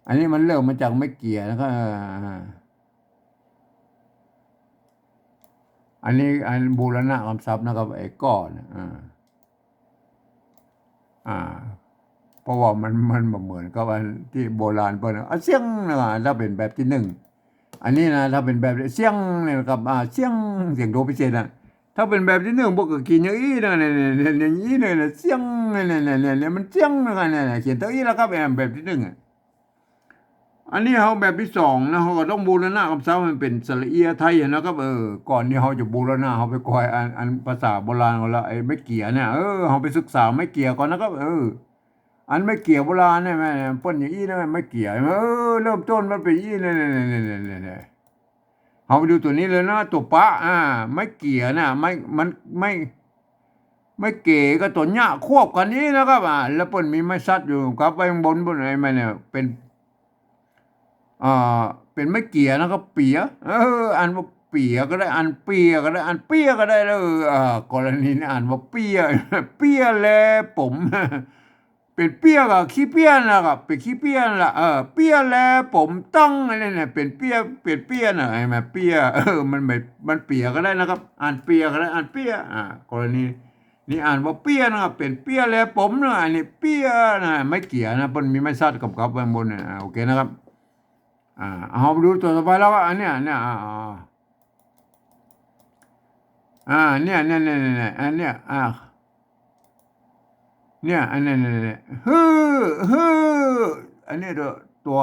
อันนี้มันเริ่มมาจากไม้เกี่ยนะครับ อ่า อ่า อันนี้ อันบูรณะกำศัพท์นะครับ ไอ้ก้อนะ อ่า อ่า เพราะว่ามัน มันบ่เหมือนกับอันตี้โบราณเปิ้นนะ อ่ะ เสี้ยงนะ ถ้าเป๋นแบบตี้นึ่ง อันนี้นะ ถ้าเป๋นแบบเสี้ยงเนี่ยนะครับ อ่า เสี้ยง เสียงโทพิเศษนะ ถ้าเป๋นแบบตี้นึ่ง พวกก็เขียนอย่างอี้นะ เนี่ย เนี่ย เนี่ย อย่างอี้เนี่ย เนี่ย เสี้ยง เนี่ย เนี่ย เนี่ย เนี่ย มันเสี้ยงนะครับ เนี่ย เนี่ย เขียนเต้าอี้แล้วครับ แบบตี้นึ่งอะ อันนี้เฮาแบบตี้สองนะ เฮาก็ต้องบูรณะกำศัพท์ให้มันเป๋นสระเอียะไทยนะครับ เออ ก่อนตี้เฮาจะบูรณะ เฮาไปกอยอัน อันภาษาโบราณก่อนละ ไอ้ไม้เกี่ยเนี่ย เออ เฮาไปศึกษาไม้เกี่ยก่อนนะครับ เออ อันไม้เกี่ยโบราณเนี่ย แม่ เปิ้นอย่างอี้นะ ไม้เกี่ย เออ เริ่มต้นมันเป๋นอย่างอี้ เนี่ย เนี่ย เนี่ย เนี่ย เนี่ย เนี่ย เฮาไปดูตั๋วนี้เลยนะ ตั๋วปะ อ่า ไม้เกี่ยน่ะ ไม้ มัน ไม้ ไม้เก๋กับตั๋วเยียะควบกั๋นนี่นะครับ อ่า แล้วเปิ้นมีไม้สัตว์อยู่กับไว้ข้างบน บนไอ้ไม้เนี่ย เป๋น อ่า เป๋นไม้เกี่ยนะครับ เปี๋ย เออ อ่านว่าเปี๋ยก็ได้ อ่านเปี้ยก็ได้ อ่านเปี้ยก็ได้ แล้ว เออ อ่า กรณีนี้อ่านว่าเปี้ย เปี้ยแลป๋ม เป๋นเปี้ยกับขี้เปี้ยนะครับ เป๋นขี้เปี้ยนั่นละ เออ เปี้ยแลป๋มตั้ง อันนี้เนี่ย เป๋นเปี้ย เป๋นเปี้ยน่ะ หันก่อ เปี้ย เออ มันไม่ มันเปี๋ยก็ได้นะครับ อ่านเปียก็ได้ อ่านเปี้ย อ่า กรณีนี้อ่านว่าเปี้ยนะครับ เป๋นเปี้ยแลป๋มนะ อันนี้เปี้ยนะ ไม้เกี่ยนะ เปิ้นมีไม้สัตว์กับกับไว้ข้างบนเนี่ย อ่า โอเคนะครับ อ่า เอาไปดูตั๋วต่อไปแล้วก็อันเนี้ย เนี่ย อ่า อ่า อ่า เนี่ย เนี่ย เนี่ย เนี่ย อันเนี้ย อ่า เนี่ย อันเนี้ย เนี่ย เนี่ย เนี่ย ฮื้อ ฮื้อ อันนี้ตั๋ว ตั๋ว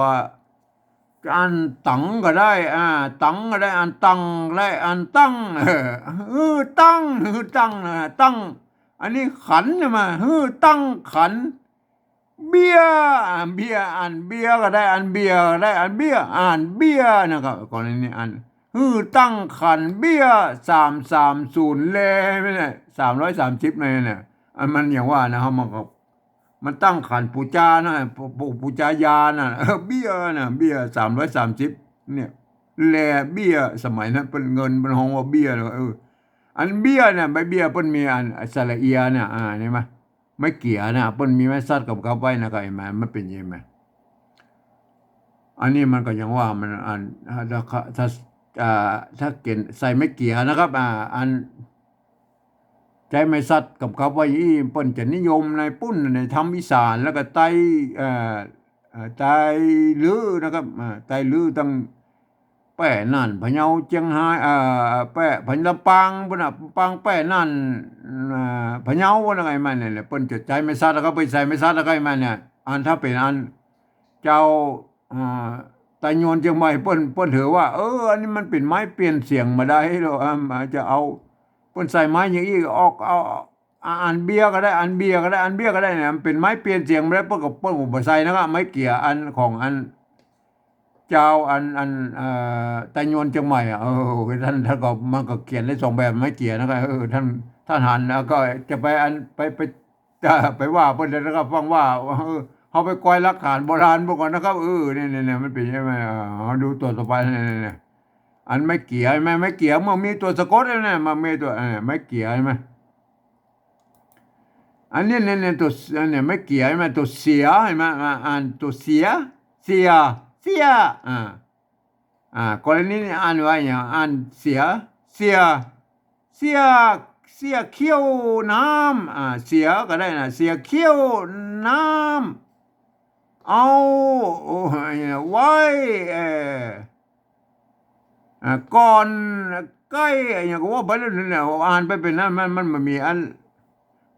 อ่านตังก็ได้ อ่า ตังก็ได้ อ่านตังก็ได้ อ่านตั้ง เออ ฮื้อตั้ง ฮื้อตั้งนะ ตั้ง อันนี้ขันนะมา ฮื้อตั้งขัน เบี้ย อ่านเบี้ย อ่านเบี้ยก็ได้ อ่านเบี้ยก็ได้ อ่านเบี้ย อ่านเบี้ยนะครับ กรณีนี้อ่าน ฮื้อตั้งขันเบี้ย สามสามศูนย์ แล เนี่ย สามร้อยสามสิบ เนี่ย อันมันอย่างว่านะ เฮามันก็ มันตั้งขันปู๋จานะ ปู๋ ปู๋ ปู๋จายานะ เออ เบี้ยนะ เบี้ย สามร้อยสามสิบ เนี่ย แลเบี้ย สมัยนั้นเปิ้นเงินเปิ้นฮ้องว่าเบี้ยนะ เออ อันเบี้ยเนี่ย ใบเบี้ยเปิ้นมีอันสระเอียะเนี่ย อ่า หันก่อ ไม้เกี่ยนะ เปิ้นมีไม้สัตว์กับกับไว้นะ ก็หันก่อ มันเป๋นอย่างนี้ อันนี้มันก็อย่างว่ามัน อัน ถ้า ถ้า อ่า ถ้าเก๋นใส่ไม้เกี่ยนะครับ อ่า อันใจ๊ไม้สัตว์กับกับไว้อี้ เปิ้นจะนิยมในปุ้น ในธรรมอีสาน แล้วก็ไต เอ่อ เอ่อ ไตลื้อนะครับ อ่า ไตลื้อตัง แป้ น่าน พะเยา เจียงฮาย เอ่อ แป้ พะ ลำปางปุ้นน่ะ ลำปาง แป้ น่าน อ่า พะเยาปุ้นน่ะ หันก่อ เนี่ย เนี่ย เปิ้นจะใจ๊ไม้สัตว์ แล้วก็ไปใส่ไม้สัตว์ แล้วก็หันก่อ เนี่ย อันถ้าเป๋นอันเจ้า อ่า ไตยวนเจียงใหม่เปิ้น เปิ้นถือว่า เออ อันนี้มันเป๋นไม้เปลี่ยนเสียงบ่ได้หรอก อ่า จะเอา เปิ้นใส่ไม้อย่างอี้ออก เอา อ่า อ่านเบี้ยก็ได้ อ่านเบี้ยก็ได้ อ่านเบี้ยก็ได้เนี่ย มันเป๋นไม้เปลี่ยนเสียงบ่ได้ เปิ้นก็ เปิ้นก็บ่ใส่นะครับ ไม้เกี่ยอันของอัน เจ้าอัน อัน เอ่อ ไตยวนเจียงใหม่อะ เออ ท่าน ท่านก็ มันก็เขียนได้สองแบบ ไม้เกี่ยนะครับ เออ ท่าน ท่านหันแล้วก็จะไปอัน ไป ไป จะไปว่าเปิ้นแล้วก็ฟังว่า เออ เฮาไปกอยหลักฐานโบราณเปิ้นก่อนนะครับ เออ เนี่ย เนี่ย เนี่ย มันเป๋นใช่ไหม อ่า เฮาดูตั๋วต่อไป เนี่ย เนี่ย เนี่ย อันไม้เกี่ย ไม้ ไม้เกี่ย มันมีตั๋วสะกดเนี่ย มันมีตั๋ว เออ ไม้เกี่ย หันก่อ อันนี้เนี่ย เนี่ย ตั๋ว อันเนี่ย ไม้เกี่ย หันก่อ ตั๋วเสีย หันก่อ มา อ่านตั๋วเสีย เสีย เสีย อ่า อ่า กรณีนี้อ่านว่าอย่าง อ่านเสีย เสีย เสีย เสียเขี้ยวน้ำ อ่า เสียก็ได้นะ เสียเขี้ยวน้ำ เอา โอ้ย ไว้ เอ่อ อ่า ก่อนใก้ อะหยังก็ว่าไปแล้วนี่แหละ อ่านไปเป๋นนั้น มัน มันบ่มีอัน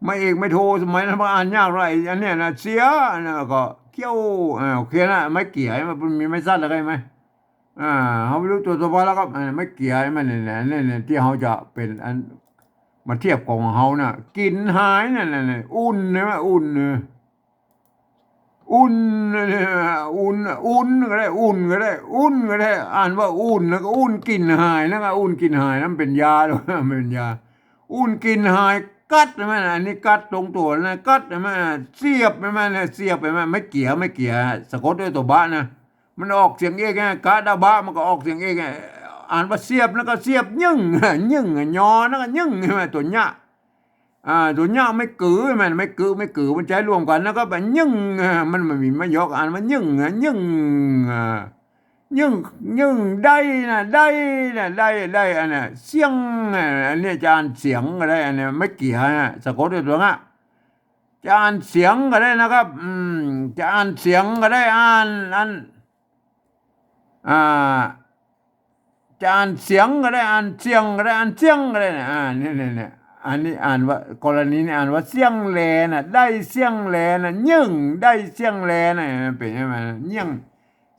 ไม้เอกไม้โท สมัยนั้นมันอ่านยากหลาย อันเนี้ยนะ เสีย อันนั้นก็เขี้ยว อ่า โอเคนะ ไม้เกี่ย มันมีไม้สั้นแล้วใก้ไหม อ่า เฮาบ่ฮู้ตั๋วต่อไปแล้วก็ อ่า ไม้เกี่ย มันเนี่ยนะ เนี่ย เนี่ย ตี้เฮาจะเป๋นอัน มาเทียบของเฮาน่ะ กิ๋นหายนั่นน่ะ อุ่น ใช่ไหม อุ่น เออ อุ่น เนี่ย อุ่น อุ่นก็ได้ อุ่นก็ได้ อุ่นก็ได้ อ่านว่าอุ่น แล้วก็อุ่นกิ๋นหาย แล้วก็อุ่นกิ๋นหาย นั้นเป๋นยา เป๋นยา อุ่นกิ๋นหาย กัด ใช่ไหม อันนี้กัดตรงตั๋วนะ กัด ใช่ไหม เสียบ ใช่ไหมเนี่ย เสียบ ใช่ไหม ไม้เกี่ย ไม้เกี่ย สะกดด้วยตั๋วบะนะ มันออกเสียงเอกไง กะดะบะ มันก็ออกเสียงเอกไง อ่านว่าเสียบ แล้วก็เสียบ ยึ่ง ยึ่ง ยอ แล้วก็ยึ่ง ใช่ไหม ตั๋วเนี้ย อ่า ตั๋วเนี้ย ไม้กือ แม่น ไม้กือ ไม้กือ มันใจ๊ร่วมกั๋น แล้วก็แบบยึ่ง อ่า มัน มันมีไม้ยอก อ่านว่ายึ่ง อ่ะ ยึ่ง อ่า ยึ่ง ยึ่ง ได้นะ ได้นะ ได้ ได้ อันเนี้ย เสียง อ่ะ อันเนี้ยจะอ่านเสียงก็ได้ อันเนี้ย ไม้เกี่ยนะ สะกดด้วยตั๋วเนี้ย จะอ่านเสียงก็ได้นะครับ อืม จะอ่านเสียงก็ได้ อ่าน อัน อ่า จะอ่านเสียงก็ได้ อ่านเสียงก็ได้ อ่านเสียงก็ได้นะ อ่า เนี่ย เนี่ย เนี่ย อันนี้อ่านว่า กรณีนี้อ่านว่าเสียงแลนะ ได้เสียงแลนะ ยึ่ง ได้เสียงแลนะ มันเป๋นยังไง ยึ่ง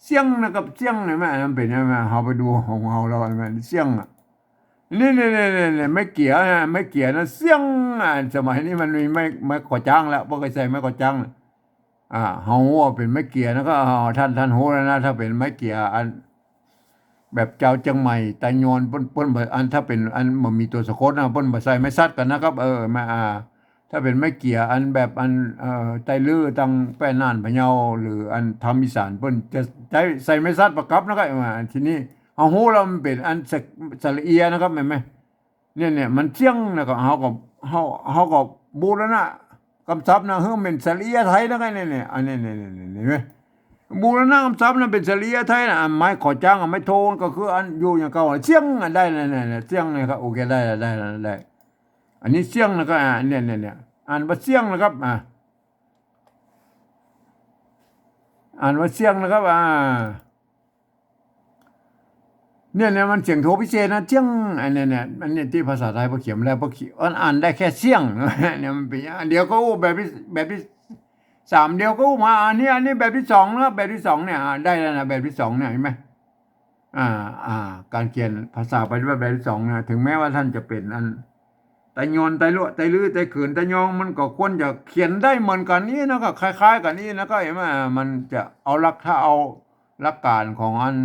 เสียงนะครับ เสียงเนี่ย มันเป๋นยังไง เฮาไปดูของเฮาแล้ว มันเสียงอะ นี่ นี่ นี่ นี่ นี่ ไม้เกี่ยนะ ไม้เกี่ยนะ เสียงอะ สมัยนี้มันมีไม้ ไม้ก่อจ๊างแล้ว บ่ใค่ใช้ไม้ก่อจ๊างแล้ว อ่า เฮาว่าเป๋นไม้เกี่ยนะ ก็ อ่า ท่าน ท่านฮู้แล้วนะ ถ้าเป๋นไม้เกี่ย อัน แบบจาวเจียงใหม่ ไตยวน เปิ้น เปิ้นบ่ อัน ถ้าเป๋น อัน บ่มีตั๋วสะกดนะ เปิ้นบ่ใส่ไม้สัดกั๋นนะครับ เออ มา อ่า ถ้าเป๋นไม้เกี่ย อันแบบ อัน เอ่อ ไตลื้อตังแป้น่านพะเยา หรืออันธรรมอีสาน เปิ้นจะใจ๊ ใส่ไม้สัดประกับนะครับ อ่า ทีนี้เฮาฮู้แล้วมันเป๋นอันสะ สระเอียนะครับ แม่นไหม เนี่ย เนี่ย มันเสียงนะ ก็เฮาก็ เฮา เฮาก็บูรณะกำศัพท์นะ หื้อเป๋นสระเอียไทยนะ เนี่ย เนี่ย อันนี้ เนี่ย เนี่ย เนี่ย เห็นไหม บูรณะกำศัพท์นะ เป๋นสระเอียไทยนะ อันไม้ก่อจ๊าง อันไม้โท ก็คืออันอยู่อย่างเก่า เสียงอะ ได้ เนี่ย เนี่ย เนี่ย เสียงเนี่ยครับ โอเค ได้แล้ว ได้แล้ว ได้ อันนี้เสียงนะครับ อ่า เนี่ย เนี่ย เนี่ย อ่านว่าเสียงนะครับ อ่า อ่านว่าเสียงนะครับ อ่า เนี่ย เนี่ย มันเสียงโทพิเศษนะ เสียง อันเนี้ย เนี่ย อันเนี้ยตี้ภาษาไทยเปิ้นเขียนแล้ว เปิ้นเขียน อ่านได้แค่เสียง เนี่ย มันเป๋นอย่าง เดี๋ยวก็อู้แบบตี้ แบบตี้สาม เดี๋ยวก็อู้มา อันนี้ อันนี้แบบตี้สองนะ แบบตี้สองเนี่ย อ่า ได้แล้วนะ แบบตี้สองเนี่ย เห็นไหม อ่า อ่า ก๋านเขียนภาษาปาลีแบบตี้สองเนี่ย เถิงแม้ว่าต้านจะเป๋นอัน ไตยวน ไตลัว ไตลื้อ ไตเขิน ไตยอง มันก็ควรจะเขียนได้เหมือนกั๋นอี้นะ ก็คล้ายๆ กั๋นอี้นะ ก็เห็นไหม มันจะเอาหลัก ถ้าเอาหลักก๋านของอัน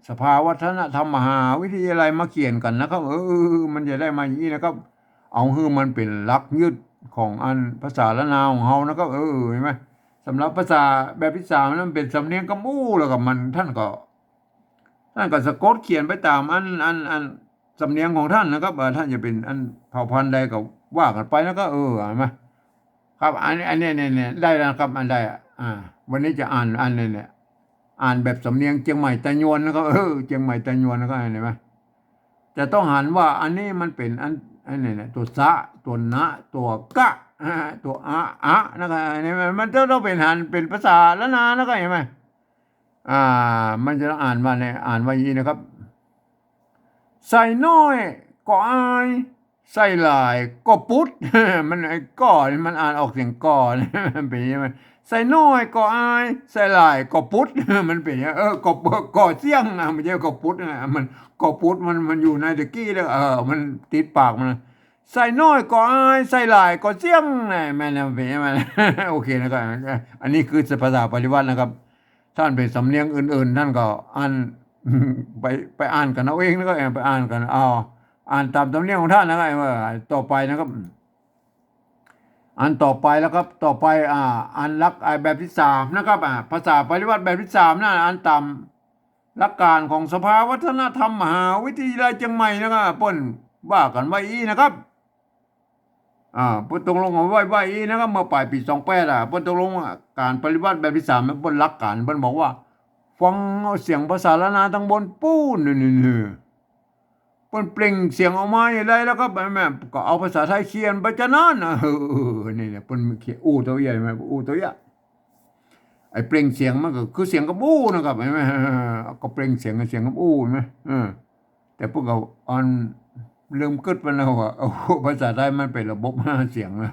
สภาวัฒนธรรมมหาวิทยาลัยมาเขียนกั๋นนะครับ เออ มันจะได้มาอย่างอี้นะครับ เอาหื้อมันเป๋นหลักยึดของอันภาษาล้านนาของเฮานะครับ เออ เห็นไหม สำหรับภาษาแบบตี้สามนั้นเป๋นสำเนียงกำอู้ แล้วก็มัน ต้านก็ ต้านก็สะกดเขียนไปต๋ามอัน อัน อันสำเนียงของต้านนะครับ เอ่อ ต้านจะเป๋นอันเผ่าพันธุ์ใดก็ว่ากั๋นไปนะครับ เออ เห็นไหม ครับ อันนี้ อันนี้ เนี่ย เนี่ย ได้แล้วนะครับ อันได้ อ่า วันนี้จะอ่านอันนี้เนี่ย อ่านแบบสำเนียงเจียงใหม่ไตยวนนะครับ เออ เจียงใหม่ไตยวนนะครับ เห็นไหม จะต้องหันว่าอันนี้มันเป๋นอัน อันนี้เนี่ย ตั๋วสะ ตั๋วนะ ตั๋วกะ อ่า ตั๋วอะ อะ นะครับ อันนี้มัน มันจะต้องเป๋นหันเป๋นภาษาล้านนานะครับ เห็นไหม อ่า มันจะต้องอ่านว่าเนี่ย อ่านว่าอย่างนี้นะครับ ใส่น้อยก็อาย ใส่หลายก็ปุ๊ด มันไอ้ก็นี่มันอ่านออกเสียงก็ มันเป๋นอย่างนี้ ใส่น้อยก็อาย ใส่หลายก็ปุ๊ด มันเป๋นอย่างนี้ เออ ก็ ก็เสี้ยงนะ บ่ใจ้ก็ปุ๊ดนะ มันก็ปุ๊ด มัน มันอยู่ในตะกี้แล้ว เออ มันติดปากมัน ใส่น้อยก็อาย ใส่หลายก็เสี้ยงนะ แม่นแล้ว มันเป๋นอย่างนี้ โอเคนะครับ อันนี้คือภาษาปาลีวัฒน์นะครับ ต้านเป๋นสำเนียงอื่นๆ ต้านก็อ่าน ไป ไปอ่านกั๋นเอาเองนะครับ ไปอ่านกั๋นเอา อ่านต๋ามสำเนียงของต้านนะครับ เออ ต่อไปนะครับ อันต่อไปแล้วครับ ต่อไป อ่า อันหลัก อ่า แบบตี้สามนะครับ อ่า ภาษาปาลีวัฒน์แบบตี้สามนะ อันต๋ามหลักก๋านของสภาวัฒนธรรมมหาวิทยาลัยเจียงใหม่นะครับ เปิ้นว่ากั๋นไว้อี้นะครับ อ่า เปิ้นตกลงกั๋นไว้ ไว้อี้นะครับ เมื่อป๋ายปี๋สองแปด อ่ะ เปิ้นตกลงว่าก๋านปาลีวัฒน์แบบตี้สาม เปิ้นหลักก๋าน เปิ้นบอกว่า ฟังเอาเสียงภาษาล้านนาตังบนปู๊น นี่ นี่ นี่ ปิ้นเปล่งเสียงออกมาอย่างใดแล้วก็ แม่ก็เอาภาษาไทยเขียนไปจะนั้นนะ เออ นี่แหละ ปิ้นเขียนอู้เต้าอี้ แม่อู้เต้าอี้ ไอ้เปล่งเสียงมันก็คือเสียงกับอู้นะครับ เห็นไหม ก็เปล่งเสียงกับเสียงกับอู้ เห็นไหม เออ แต่พวกเราอันเริ่มกึ๊ดไปแล้วว่า โอ้โห ภาษาไทยมันเป๋นระบบห้าเสียงนะ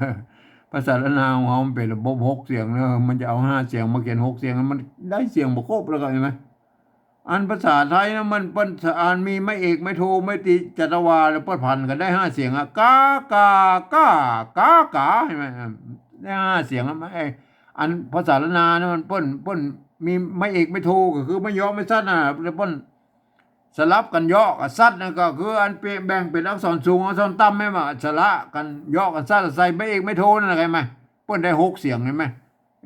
ภาษาล้านนาของเฮามันเป๋นระบบหกเสียงนะ มันจะเอาห้าเสียงมาเขียนหกเสียง มันได้เสียงบ่ครบแล้วก็ เห็นไหม อันภาษาไทยนะ มัน มัน อันมีไม้เอก ไม้โท ไม้ตรี จัตวา แล้วเปิ้นผันกันได้ห้าเสียงอะ กา กา ก้า กา ก๋า เห็นไหม ได้ห้าเสียงอะ ไอ้ อันภาษาล้านนานะ มันเปิ้น เปิ้นมีไม้เอก ไม้โท ก็คือไม้เยาะ ไม้สั้นน่ะ แล้วเปิ้นสลับกันเยาะกับสั้นน่ะ ก็คืออันเป๋น แบ่งเป๋นอักษรสูง อักษรต่ำ แม่นบ่ สละกันเยาะกันสั้น ใส่ไม้เอก ไม้โท นั่นแหละ เห็นไหม เปิ้นได้หกเสียง เห็นไหม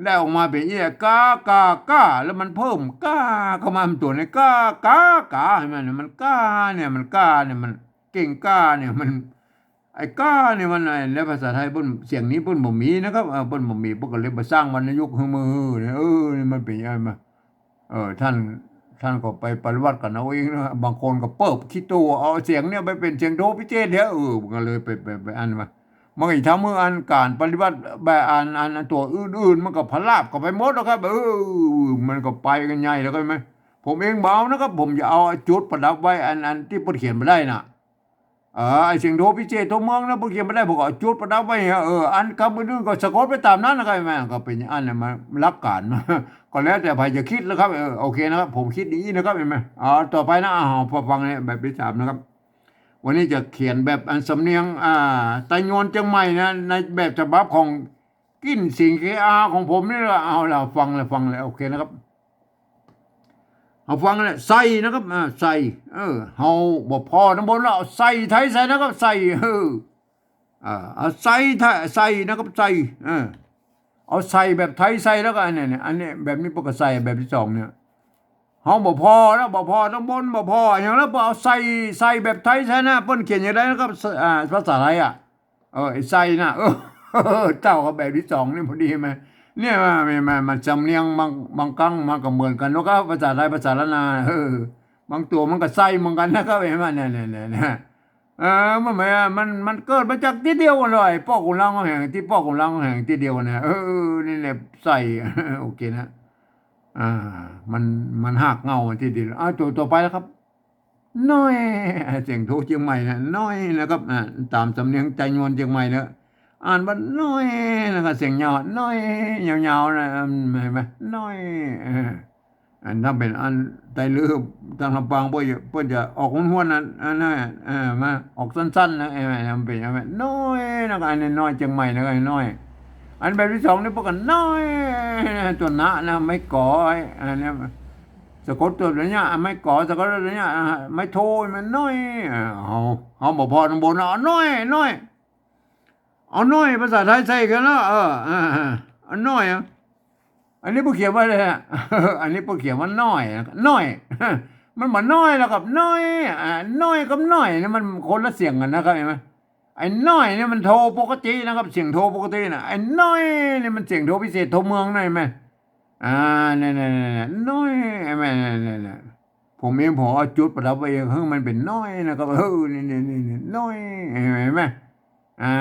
ได้ออกมาเป๋นอี้ กา กา ก้า แล้วมันเพิ่มก้าเข้ามาตัวนี้ กา กา ก๋า เห็นไหม มันก้าเนี่ย มันก้าเนี่ย มันเก่งก้าเนี่ย มัน ไอ้ก้าเนี่ยมัน ไอ้ แล้วภาษาไทยเปิ้น เสียงนี้เปิ้นบ่มีนะครับ เออ เปิ้นบ่มี เปิ้นก็เลยมาสร้างวรรณยุกต์หื้อมาหื้อเนี่ย เออ นี่มันเป๋นยังไงมา เออ ท่าน ท่านก็ไปปริวัติกันเอาเองนะ บางคนก็เปิบขี้ตู้ เอาเสียงเนี่ยไปเป๋นเสียงโทพิเศษเนี่ย เออ มันก็เลยไป ไป ไปอันมา มันก็ทำหื้ออันก๋านปริวัติแบบอัน อัน อันตั๋วอื่นๆ มันก็พลาบเข้าไปหมดแล้วครับ เออ มันก็ไปกันใหญ่แล้ว เห็นไหม ผมเองบ่เอานะครับ ผมจะเอาจุดประดับไว้อัน อันตี้เปิ้นเขียนบ่ได้น่ะ เออ ไอ้เสียงโทพิเศษโทเมืองนะ เปิ้นเขียนบ่ได้ ผมก็เอาจุดประดับไว้เนี่ย เออ อันกำอื่นๆ ก็สะกดไปต๋ามนั้นนะครับ แม่ก็เป๋นอันเนี่ย มันหลักก๋าน ก็แล้วแต่ใผจะกึ๊ดแล้วครับ เออ โอเคนะครับ ผมกึ๊ดอย่างอี้นะครับ เห็นไหม เอาต่อไปนะ เอา พอฟังเนี่ย แบบตี้สามนะครับ วันนี้จะเขียนแบบอันสำเนียง อ่า ไตยวนเจียงใหม่นะ ในแบบฉบับของ กลิ่นสิงห์เคอาของผมนี่แหละ เอาละ ฟังเลย ฟังเลย โอเคนะครับ เอาฟังเลย ใส่นะครับ อ่า ใส่ เออ เฮาบ่พอตำบลแล้ว เอาใส่ไทยใส่นะครับ ใส่ เออ อ่า เอาใส่ไทยใส่นะครับ ใส่ เออ เอาใส่แบบไทยใส่แล้วก็อันเนี้ย เนี่ย อันเนี้ย แบบนี้เปิ้นก็ใส่แบบตี้สองเนี่ย เฮาบ่พอแล้ว บ่พอตำบล บ่พออย่างแล้ว เปิ้นเอาใส่ ใส่แบบไทยใส่นะ เปิ้นเขียนอย่างใดนะครับ อ่า ภาษาไทยอะ เออ ไอ้ไส้น่ะ เออ เจ้าก็แบบตี้สองนี่พอดีไหม เนี่ย มัน มัน มัน มันสำเนียงบาง บางครั้งมันก็เหมือนกั๋นเนาะครับ ภาษาไทย ภาษาล้านนา เออ บางตั๋วมันก็ไส้เหมือนกั๋นนะครับ เห็นไหม เนี่ย เนี่ย เนี่ย เนี่ย เออ มัน มัน มัน มันเกิดมาจากตี้เดียวกั๋นเลย ป้อกุนลังแห่ง ตี้ป้อกุนลังแห่งตี้เดียวเนี่ย เออ นี่แหละ ไส้ โอเคนะ อ่า มัน มันฮากเหง้าตี้เดียว อ่า ตั๋ว ตั๋วไปแล้วครับ น้อย เสียงโทเจียงใหม่นะ น้อยนะครับ อ่า ต๋ามสำเนียงไตยวนเจียงใหม่นะ อ่านว่าน้อยนะครับ เสียงยาว น้อย ยาวๆ นะ อืม เห็นไหม น้อย เออ อันถ้าเป๋นอันไตลื้อ ตางลำปาง เปิ้นจะ เปิ้นจะออกห้วนๆ นะ อันนั้น เออ มาออกสั้นๆ นะ เออ มันเป๋นอย่างนั้น น้อยนะครับ อันนี้น้อยเจียงใหม่นะครับ น้อย อันแบบตี้สองนี่เปิ้นก็น้อยนะ ตั๋วนะนะ ไม้ก๋อ อันนี้ สะกดตั๋วเนี้ย อ่ะ ไม้ก๋อ สะกดตั๋วเนี้ย อ่ะ ไม้โท มันน้อย อ่ะ เฮา เฮาบ่พอตำบล เอาน้อย น้อย เอาน้อย ภาษาไทยใส่กั๋นแล้ว เออ อ่า อ่า เอาน้อย อ่ะ อันนี้เปิ้นเขียนว่าอะไรฮะ อันนี้เปิ้นเขียนว่าน้อยนะ น้อย มันบ่น้อยแล้วกับน้อย อ่า น้อยกับน้อยนี่มันคนละเสียงกั๋นนะครับ เห็นไหม ไอ้น้อยนี่มันโทปกตินะครับ เสียงโทปกตินะ ไอ้น้อยนี่มันเสียงโทพิเศษ โทเมืองนะ เห็นไหม อ่า เนี่ย เนี่ย เนี่ย เนี่ย น้อย เห็นไหม เนี่ย เนี่ย เนี่ย ผมเองผมเอาจุดประดับไว้เอง หื้อมันเป๋นน้อยนะครับ เออ นี่ นี่ นี่ นี่ น้อย เห็นไหม เห็นไหม อ่า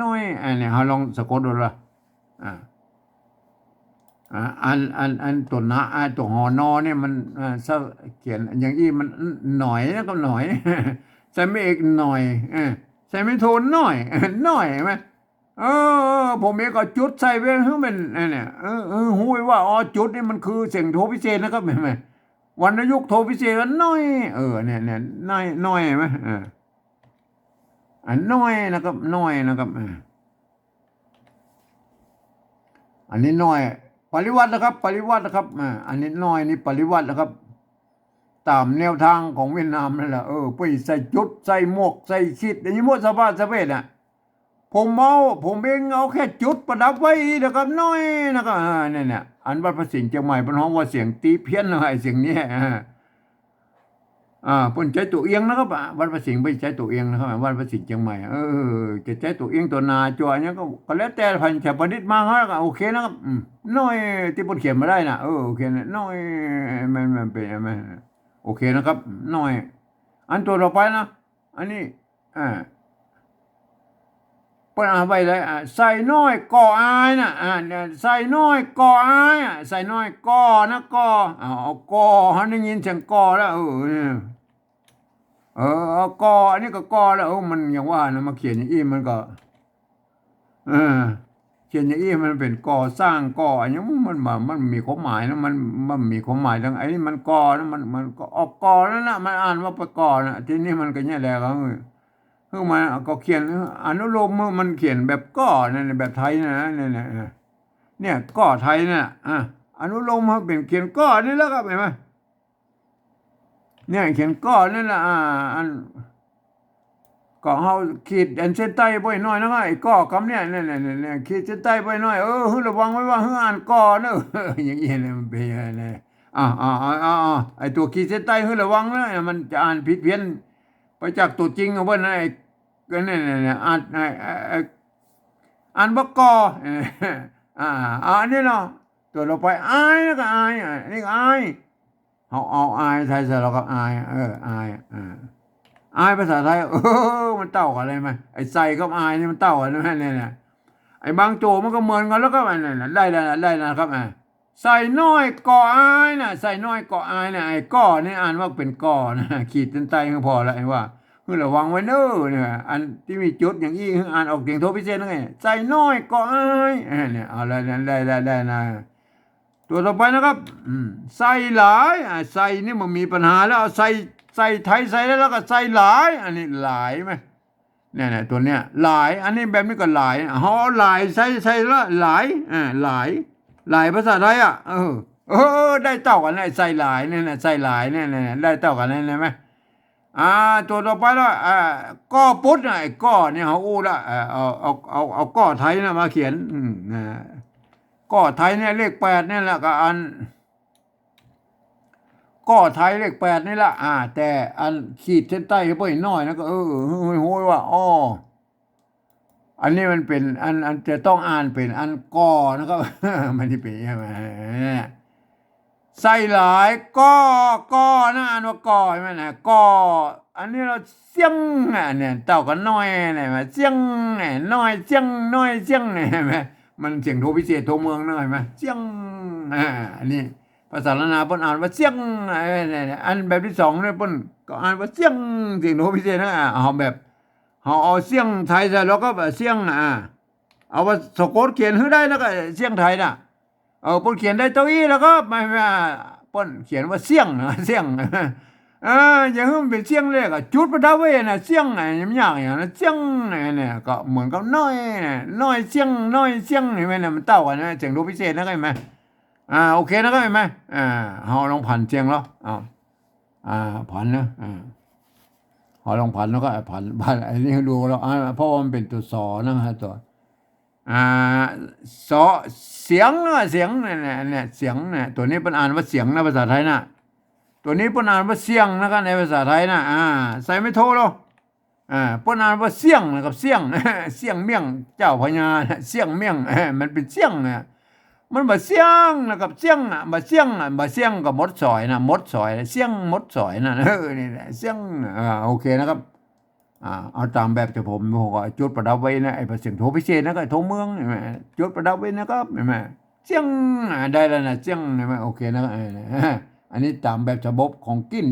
น้อย อันนี้เฮาลองสะกดดูละ อ่า อ่า อัน อัน อันตั๋วนะ อ่า ตั๋วหอ นอ เนี่ยมัน อ่า ถ้าเขียนอย่างอี้มันหน่อยนะครับ หน่อย ใส่ไม้เอก หน่อย เออ ใส่ไม้โท น้อย น้อย เห็นไหม เออ ผมเองก็จุดใส่ไว้หื้อมัน อันเนี้ย เออ เออ ฮู้ไว้ว่า อ๋อ จุดนี่มันคือเสียงโทพิเศษนะครับ เห็นไหม วรรณยุกต์โทพิเศษก็น้อย เออ เนี่ย เนี่ย น้อย น้อย เห็นไหม เออ อันน้อยนะครับ น้อยนะครับ เออ อันนี้น้อย ปริวัตินะครับ ปริวัตินะครับ อ่า อันนี้น้อยนี่ปริวัตินะครับ ต๋ามแนวทางของเวียดนามนั่นแหละ เออ เปิ้นใส่จุด ใส่หมวก ใส่ขีด อย่างนี้หมดสะบั้นสะเพ็ดน่ะ ผมเอา ผมเองเอาแค่จุดประดับไว้นะครับ น้อยนะครับ อ่า เนี่ย เนี่ย อันวัดพระสิงห์เจียงใหม่เปิ้นฮ้องว่าเสียงตี้เพี้ยนนะ ไอ้เสียงนี้ อ่า อ่า เปิ้นใจ๊ตั๋วเอียงนะครับ อ่า วัดพระสิงห์เปิ้นใจ๊ตั๋วเอียงนะครับ วัดพระสิงห์เจียงใหม่ เออ จะใจ๊ตั๋วเอียงตั๋วหนาจั่วอย่างเนี้ยก็ ก็แล้วแต่ใผจะประดิษฐ์มาครับ โอเคนะครับ อืม น้อย ตี้เปิ้นเขียนมาได้น่ะ เออ โอเคนะ น้อย มัน มันเป๋น มัน โอเคนะครับ น้อย อันตั๋วต่อไปนะ อันนี้ อ่า เปิ้นอ่านไว้เลย อ่า ใส่น้อยก่ออายนะ อ่า เนี่ย ใส่น้อยก่ออาย อ่ะ ใส่น้อยก่อนะ ก่อ เอา เอาก่อ เฮาได้ยินเสียงก่อแล้ว เออ เนี่ย เออ เอาก่อ อันนี้ก็ก่อแล้ว เออ มันอย่างว่านะ มาเขียนอย่างอี้มันก็ เออ เขียนอย่างอี้มันเป๋นก่อสร้าง ก่อ อันนี้มัน มัน มันมีความหมายนะ มัน มันมีความหมายตาง ไอ้นี่มันก่อนะ มัน มันก็ออกก่อนั่นนะ มันอ่านว่าไปก่อนะ ทีนี้มันก็เนี่ยแหละ ก็คือ คือมันก็เขียนอนุโลม มันเขียนแบบก่อนั่นน่ะ แบบไทยนะ เนี่ย เนี่ย เนี่ย ก่อไทยน่ะ อ่ะ อนุโลมมันเป๋นเขียนก่อนี่แล้วก็ หันก่อ เนี่ย เขียนก่อนั่นน่ะ อ่า อัน ก็เฮาขีดอันเส้นใต้ไว้หน้อยนะ ไอ้ก่อกำเนี่ย เนี่ย เนี่ย เนี่ย เนี่ย ขีดเส้นใต้ไว้หน้อย เออ หื้อระวังไว้ว่า หื้ออ่านก่อเนอะ อย่างอี้นะ มันเป๋นอย่างนั้นนะ อ่า อ่า อ่า อ่า อ่า ไอ้ตั๋วขีดเส้นใต้หื้อระวังนะ มันจะอ่านผิดเพี้ยนไปจากตั๋วจริงของเปิ้นนะ ไอ้ ก็เนี่ย เนี่ย เนี่ย อ่าน ไอ้ ไอ้ ไอ้ อ่านบ่ก่อ อ่า อ่า อันนี้เนาะ ตั๋วต่อไป อาย แล้วก็อาย อ่ะ อันนี้ก็อาย เฮาเอาอายไทยใส่แล้วก็อาย เออ อาย อ่า อายภาษาไทย เออ มันเต้ากั๋นเลยไหม ไอ้ใส่กับอายนี่มันเต้ากั๋นไหมเนี่ย เนี่ย ไอ้บางตั๋วมันก็เหมือนกั๋นแล้วก็ อันนั้นน่ะ ได้แล้วนะ ได้แล้วนะครับ อ่า ใส่น้อยก่ออายนะ ใส่น้อยก่ออายนะ ไอ้ก่อนี่อ่านว่าเป๋นก่อนะ ขีดเส้นใต้หื้อผ่อแล้ว ไอ้ว่า หื้อระวังไว้เน้อ เนี่ย อันตี้มีจุดอย่างอี้ หื้ออ่านออกเสียงโทพิเศษนะไง ใส่น้อยก่ออาย เออ เนี่ย เอาละ ได้ ได้ ได้ ได้นะ ตั๋วต่อไปนะครับ อืม ใส่หลาย อ่า ใส่นี่มันมีปัญหาแล้ว เอาใส่ ใส่ไทยใส่แล้ว แล้วก็ใส่หลาย อันนี้หลายไหม เนี่ย เนี่ย ตั๋วเนี้ย หลาย อันนี้แบบนี้ก็หลาย เฮาเอาหลายใส่ ใส่ละหลาย อ่า หลาย หลายภาษาไทยอ่ะ เออ เออ ได้เต้ากั๋นนะ ใส่หลายเนี่ยนะ ใส่หลายเนี่ยนะ ได้เต้ากั๋นนะ เห็นไหม อ่า ตั๋วต่อไปละ อ่า ก่อปุ๊ดนะ ไอ้ก่อเนี่ยเฮาอู้ละ เออ เอา เอา เอา เอาก่อไทยนะมาเขียน อืม นะ ก่อไทยเนี่ยเลขแปดเนี่ยแหละ ก็อัน ก่อไทยเลขแปดนี่ละ อ่า แต่อันขีดเส้นใต้ไว้หน้อยนะ ก็ เออ หื้อฮู้ว่า อ้อ อันนี้มันเป๋น อัน อันจะต้องอ่านเป๋นอันก่อนะครับ มันจะเป๋นยังไง ใส่หลาย ก่อ ก่อนะ อ่านว่าก่อ หันก่อ อันนี้ละเสี้ยง อ่ะ เนี่ย เต้ากั๋นน้อย เนี่ย หันก่อ เสี้ยง เนี่ย น้อย เสี้ยง น้อย เสี้ยง เนี่ย หันก่อ มันเสียงโทพิเศษโทเมืองนะ หันก่อ เสี้ยง อ่า อันนี้ภาษาล้านนาเปิ้นอ่านว่าเสี้ยง อ่ะ เนี่ย เนี่ย อันแบบตี้สองเนี่ยเปิ้นก็อ่านว่าเสี้ยง เสียงโทพิเศษนะ อ่ะ เอาแบบ เฮาเอาเสี้ยงไทยใส่แล้วก็แบบเสี้ยง อ่ะ เอาว่าสะกดเขียนหื้อได้แล้วก็เสี้ยงไทยน่ะ เออ เปิ้นเขียนได้เต้าอี้แล้วก็ไม่ ไม่ เปิ้นเขียนว่าเสี้ยงนะ เสี้ยง เออ อย่าหื้อมันเป๋นเสี้ยงเลขอะ จุดประดับไว้นะ เสี้ยง อ่ะ มันยากอย่างนะ เสี้ยง เนี่ย เนี่ย ก็เหมือนกับน้อยนะ น้อยเสี้ยง น้อยเสี้ยง หันก่อ เนี่ย มันเต้ากั๋นนะ เสียงโทพิเศษนะ หันก่อ อ่า โอเคนะครับ หันก่อ อ่า เฮาลองผันเสียงแล้ว เอา อ่า ผันนะ อ่า เฮาลองผันแล้วก็ผัน ผัน อันนี้ดูแล้ว อ่า เพราะว่ามันเป๋นตั๋วสอนะฮะ ตั๋ว อ่า สอ เสียงนะ เสียงเนี่ย เนี่ย เนี่ย เสียงเนี่ย ตั๋วนี้เปิ้นอ่านว่าเสียงนะ ภาษาไทยนะ ตั๋วนี้เปิ้นอ่านว่าเสี้ยงนะครับ ในภาษาไทยนะ อ่า ใส่ไม่โทแล้ว อ่า เปิ้นอ่านว่าเสี้ยงนะครับ เสี้ยง เสี้ยงเมี่ยงเจ้าพระยานะ เสี้ยงเมี่ยง เออ มันเป๋นเสี้ยงนะ มันบ่เสี้ยงนะครับ เสี้ยงอะ บ่เสี้ยงอะ บ่เสี้ยงก็หมดสอยนะ หมดสอย เสี้ยงหมดสอยนะ เออ นี่แหละ เสี้ยง อ่า โอเคนะครับ อ่า เอาต๋ามแบบตี้ผม ผมก็จุดประดับไว้นะ ไอ้เสียงโทพิเศษนะ ก็โทเมือง หันก่อ จุดประดับไว้นะครับ หันก่อ เสี้ยง อ่า ได้แล้วนะ เสี้ยง หันก่อ โอเคนะ เออ อันนี้ต๋ามแบบฉบับของกิ๋น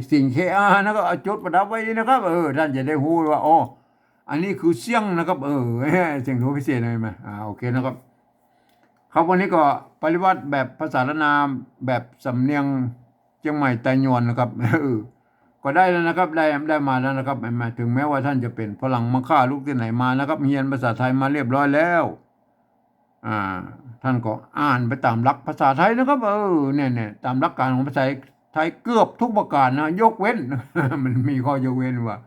สิงห์เคอานะ ก็เอาจุดประดับไว้นะครับ เออ ท่านจะได้ฮู้ว่า อ้อ อันนี้คือเสี้ยงนะครับ เออ เสียงโทพิเศษ หันก่อ อ่า โอเคนะครับ ครับ วันนี้ก็ปริวรรตแบบภาษาล้านนาแบบสำเนียงเจียงใหม่ไตยวนนะครับ เออ ก็ได้แล้วนะครับ ได้ ได้มาแล้วนะครับ หันก่อ ถึงแม้ว่าท่านจะเป๋นฝรั่งมังค่าลุกตี้ไหนมานะครับ เฮียนภาษาไทยมาเรียบร้อยแล้ว อ่า ท่านก็อ่านไปต๋ามหลักภาษาไทยนะครับ เออ เนี่ย เนี่ย ต๋ามหลักการของภาษาไทยเกือบทุกประการนะ ยกเว้น มันมีข้อยกเว้นว่า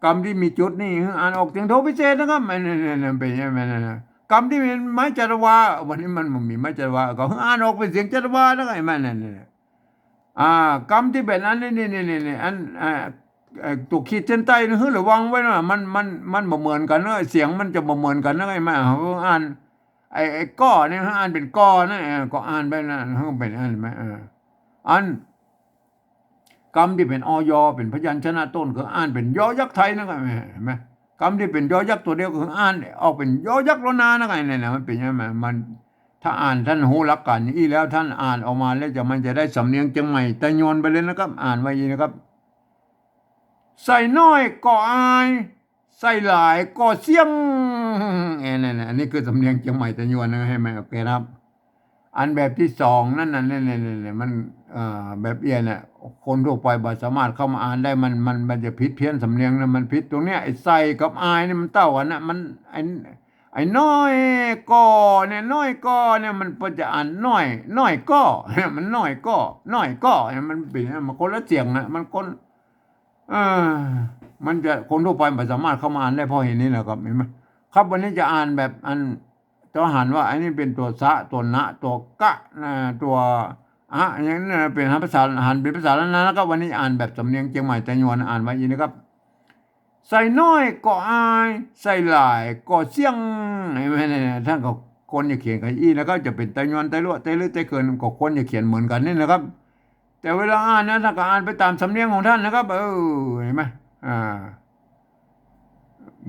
กำตี้มีจุดนี่อ่านออกเสียงโทพิเศษนะครับ มัน เนี่ย เนี่ย เนี่ย เป๋นอย่างนั้นนะ กำตี้มีไม้จัตวา วันนี้มันบ่มีไม้จัตวา ก็อ่านออกเป๋นเสียงจัตวานะครับ หันก่อ เนี่ย เนี่ย อ่า กำตี้เป๋นอันนี้ นี่ นี่ นี่ นี่ อัน อ่า เอ่อ ตั๋วขีดเส้นใต้นี่หื้อระวังไว้นะ มัน มัน มันบ่เหมือนกั๋นนะ เสียงมันจะบ่เหมือนกั๋นนะ หันก่อ เฮาอ่าน ไอ้ ไอ้ก่อเนี่ย อ่านเป๋นก่อนะ เออ ก็อ่านไปนะ หื้อเป๋นอันไหม เออ อัน กำตี้เป๋น อ ยอ เป๋นพยัญชนะต้น คืออ่านเป๋นยอยักษ์ไทยนั่นก็ หันก่อ กำตี้เป๋นยอยักษ์ตั๋วเดียว คืออ่านออกเป๋นยอยักษ์รอนานั่นก็ เนี่ย เนี่ย มันเป๋นอย่างนั้น มัน ถ้าอ่านต้านฮู้หลักก๋านอี้แล้ว ต้านอ่านออกมาแล้วจะ มันจะได้สำเนียงเจียงใหม่ไตยวนไปเลยนะครับ อ่านว่าอี้นะครับ ใส่น้อยก็อาย ใส่หลายก็เสี้ยง เอ้ย นั่นน่ะ อันนี้คือสำเนียงเจียงใหม่ไตยวนนะ หันก่อ โอเคนะครับ อันแบบตี้สองนั้นน่ะ เนี่ย เนี่ย เนี่ย เนี่ย มัน เอ่อ แบบเอี้ยน่ะ คนทั่วไปบ่สามารถเข้ามาอ่านได้ มัน มัน มันจะผิดเพี้ยนสำเนียงนะ มันผิดตรงเนี้ย ไอ้ใส่กับอายนี่มันเต้ากั๋นนะ มัน ไอ้ ไอ้น้อยก็เนี่ย น้อยก็เนี่ย มัน มันจะอ่านน้อย น้อยก็ มันน้อยก็ น้อยก็เนี่ย มันเป๋น มันคนละเสียงนะ มันคน เออ มันจะ คนทั่วไปบ่สามารถเข้ามาอ่านได้ เพราะเหตุนี้นะครับ หันก่อ ครับ วันนี้จะอ่านแบบอัน จะหันว่าอันนี้เป๋นตั๋วสะ ตั๋วนะ ตั๋วกะนะ ตั๋วอะ อย่างนี้นะ เป๋นภาษา หันเป๋นภาษาล้านนานะครับ วันนี้อ่านแบบสำเนียงเจียงใหม่ไตยวน อ่านว่าอี้นะครับ ใส่น้อยก็อาย ใส่หลายก็เสี้ยง หันก่อ เนี่ย ต้านก็คนจะเขียนกั๋นอี้นะครับ จะเป๋นไตยวน ไตลัว ไตลื้อ ไตเขิน ก็คนจะเขียนเหมือนกั๋นนี่นะครับ แต่เวลาอ่านนะ ต้านก็อ่านไปต๋ามสำเนียงของต้านนะครับ เออ หันก่อ อ่า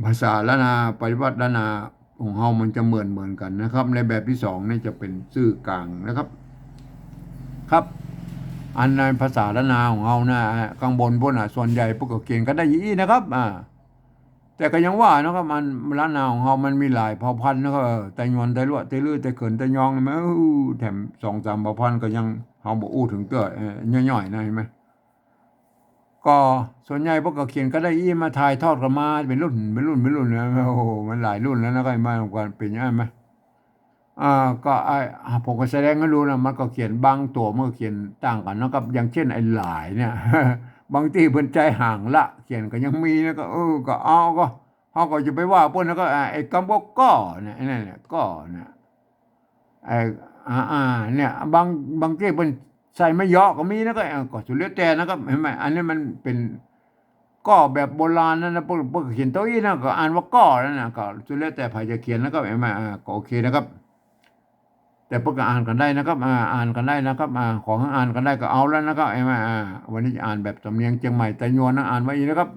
ภาษาล้านนา ปริวรรตล้านนาของเฮามันจะเหมือนเหมือนกั๋นนะครับ ในแบบตี้สองนี่จะเป๋นซื่อกลางนะครับ ครับ อันในภาษาล้านนาของเฮานะ ข้างบนปู๊นน่ะ ส่วนใหญ่เปิ้นก็เขียนกั๋นได้อี้นะครับ อ่า แต่ก็ยังว่านะครับ มัน ล้านนาของเฮามันมีหลายเผ่าพันธุ์นะครับ เออ ไตยวน ไตลัว ไตลื้อ ไตเขิน ไตยอง หันก่อ เออ แถมสองสามเผ่าพันธุ์ก็ยัง เฮาบ่อู้เถิงเตื้อ เออ ย่อยๆ นะ หันก่อ ก็ส่วนใหญ่เปิ้นก็เขียนกั๋นได้อี้ มาถ่ายทอดกั๋นมาเป๋นรุ่น เป๋นรุ่น เป๋นรุ่นนะ โอ้โห มันหลายรุ่นแล้วนะ ก็มากันเป๋นอย่างนั้นไหม อ่า ก็ไอ้ อ่า ผมก็แสดงหื้อดูนะ มันก็เขียนบางตั๋ว มันก็เขียนต่างกั๋นนะครับ อย่างเช่นไอ้หลายเนี่ย บางตี้เปิ้นใจ๊หางละเขียนก็ยังมีนะ ก็ เออ ก็เอา ก็ เฮาก็จะไปว่าเปิ้นนะ ก็ อ่า ไอ้กำว่าก็เนี่ย ไอ้นั่นเนี่ย ก็เนี่ย ไอ้ อ่า อ่า เนี่ย บาง บางตี้เปิ้นใส่ไม้เยาะก็มีนะ ก็ เอ่อ ก็สุดแล้วแต่นะครับ หันก่อ อันนี้มันเป๋นก็แบบโบราณนะ นะ เปิ้น เปิ้นเขียนเต้าอี้นะ ก็อ่านว่าก็นั่นน่ะ ก็สุดแล้วแต่ใผจะเขียนนะครับ หันก่อ อ่า ก็โอเคนะครับ แต่เปิ้นก็อ่านกั๋นได้นะครับ อ่า อ่านกั๋นได้นะครับ อ่า ขอหื้ออ่านกั๋นได้ก็เอาแล้วนะครับ หันก่อ อ่า วันนี้จะอ่านแบบสำเนียงเจียงใหม่ไตยวนนะ อ่านว่าอี้นะครับ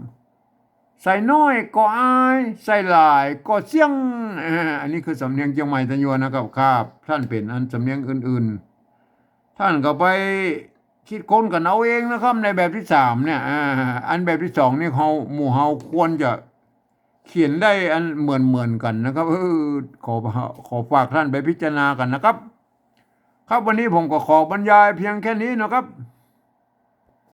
ใส่น้อยก็อาย ใส่หลายก็เสี้ยง อ่า อันนี้คือสำเนียงเจียงใหม่ไตยวนนะครับ ครับ ต้านเป๋นอันสำเนียงอื่นๆ ต้านก็ไปคิดค้นกั๋นเอาเองนะครับ ในแบบตี้สามเนี่ย อ่า อันแบบตี้สองนี่เฮา หมู่เฮาควรจะเขียนได้อันเหมือนๆ กั๋นนะครับ เออ ขอ ขอฝากต้านไปพิจารณากั๋นนะครับ ครับ วันนี้ผมก็ขอบรรยายเพียงแค่นี้นะครับ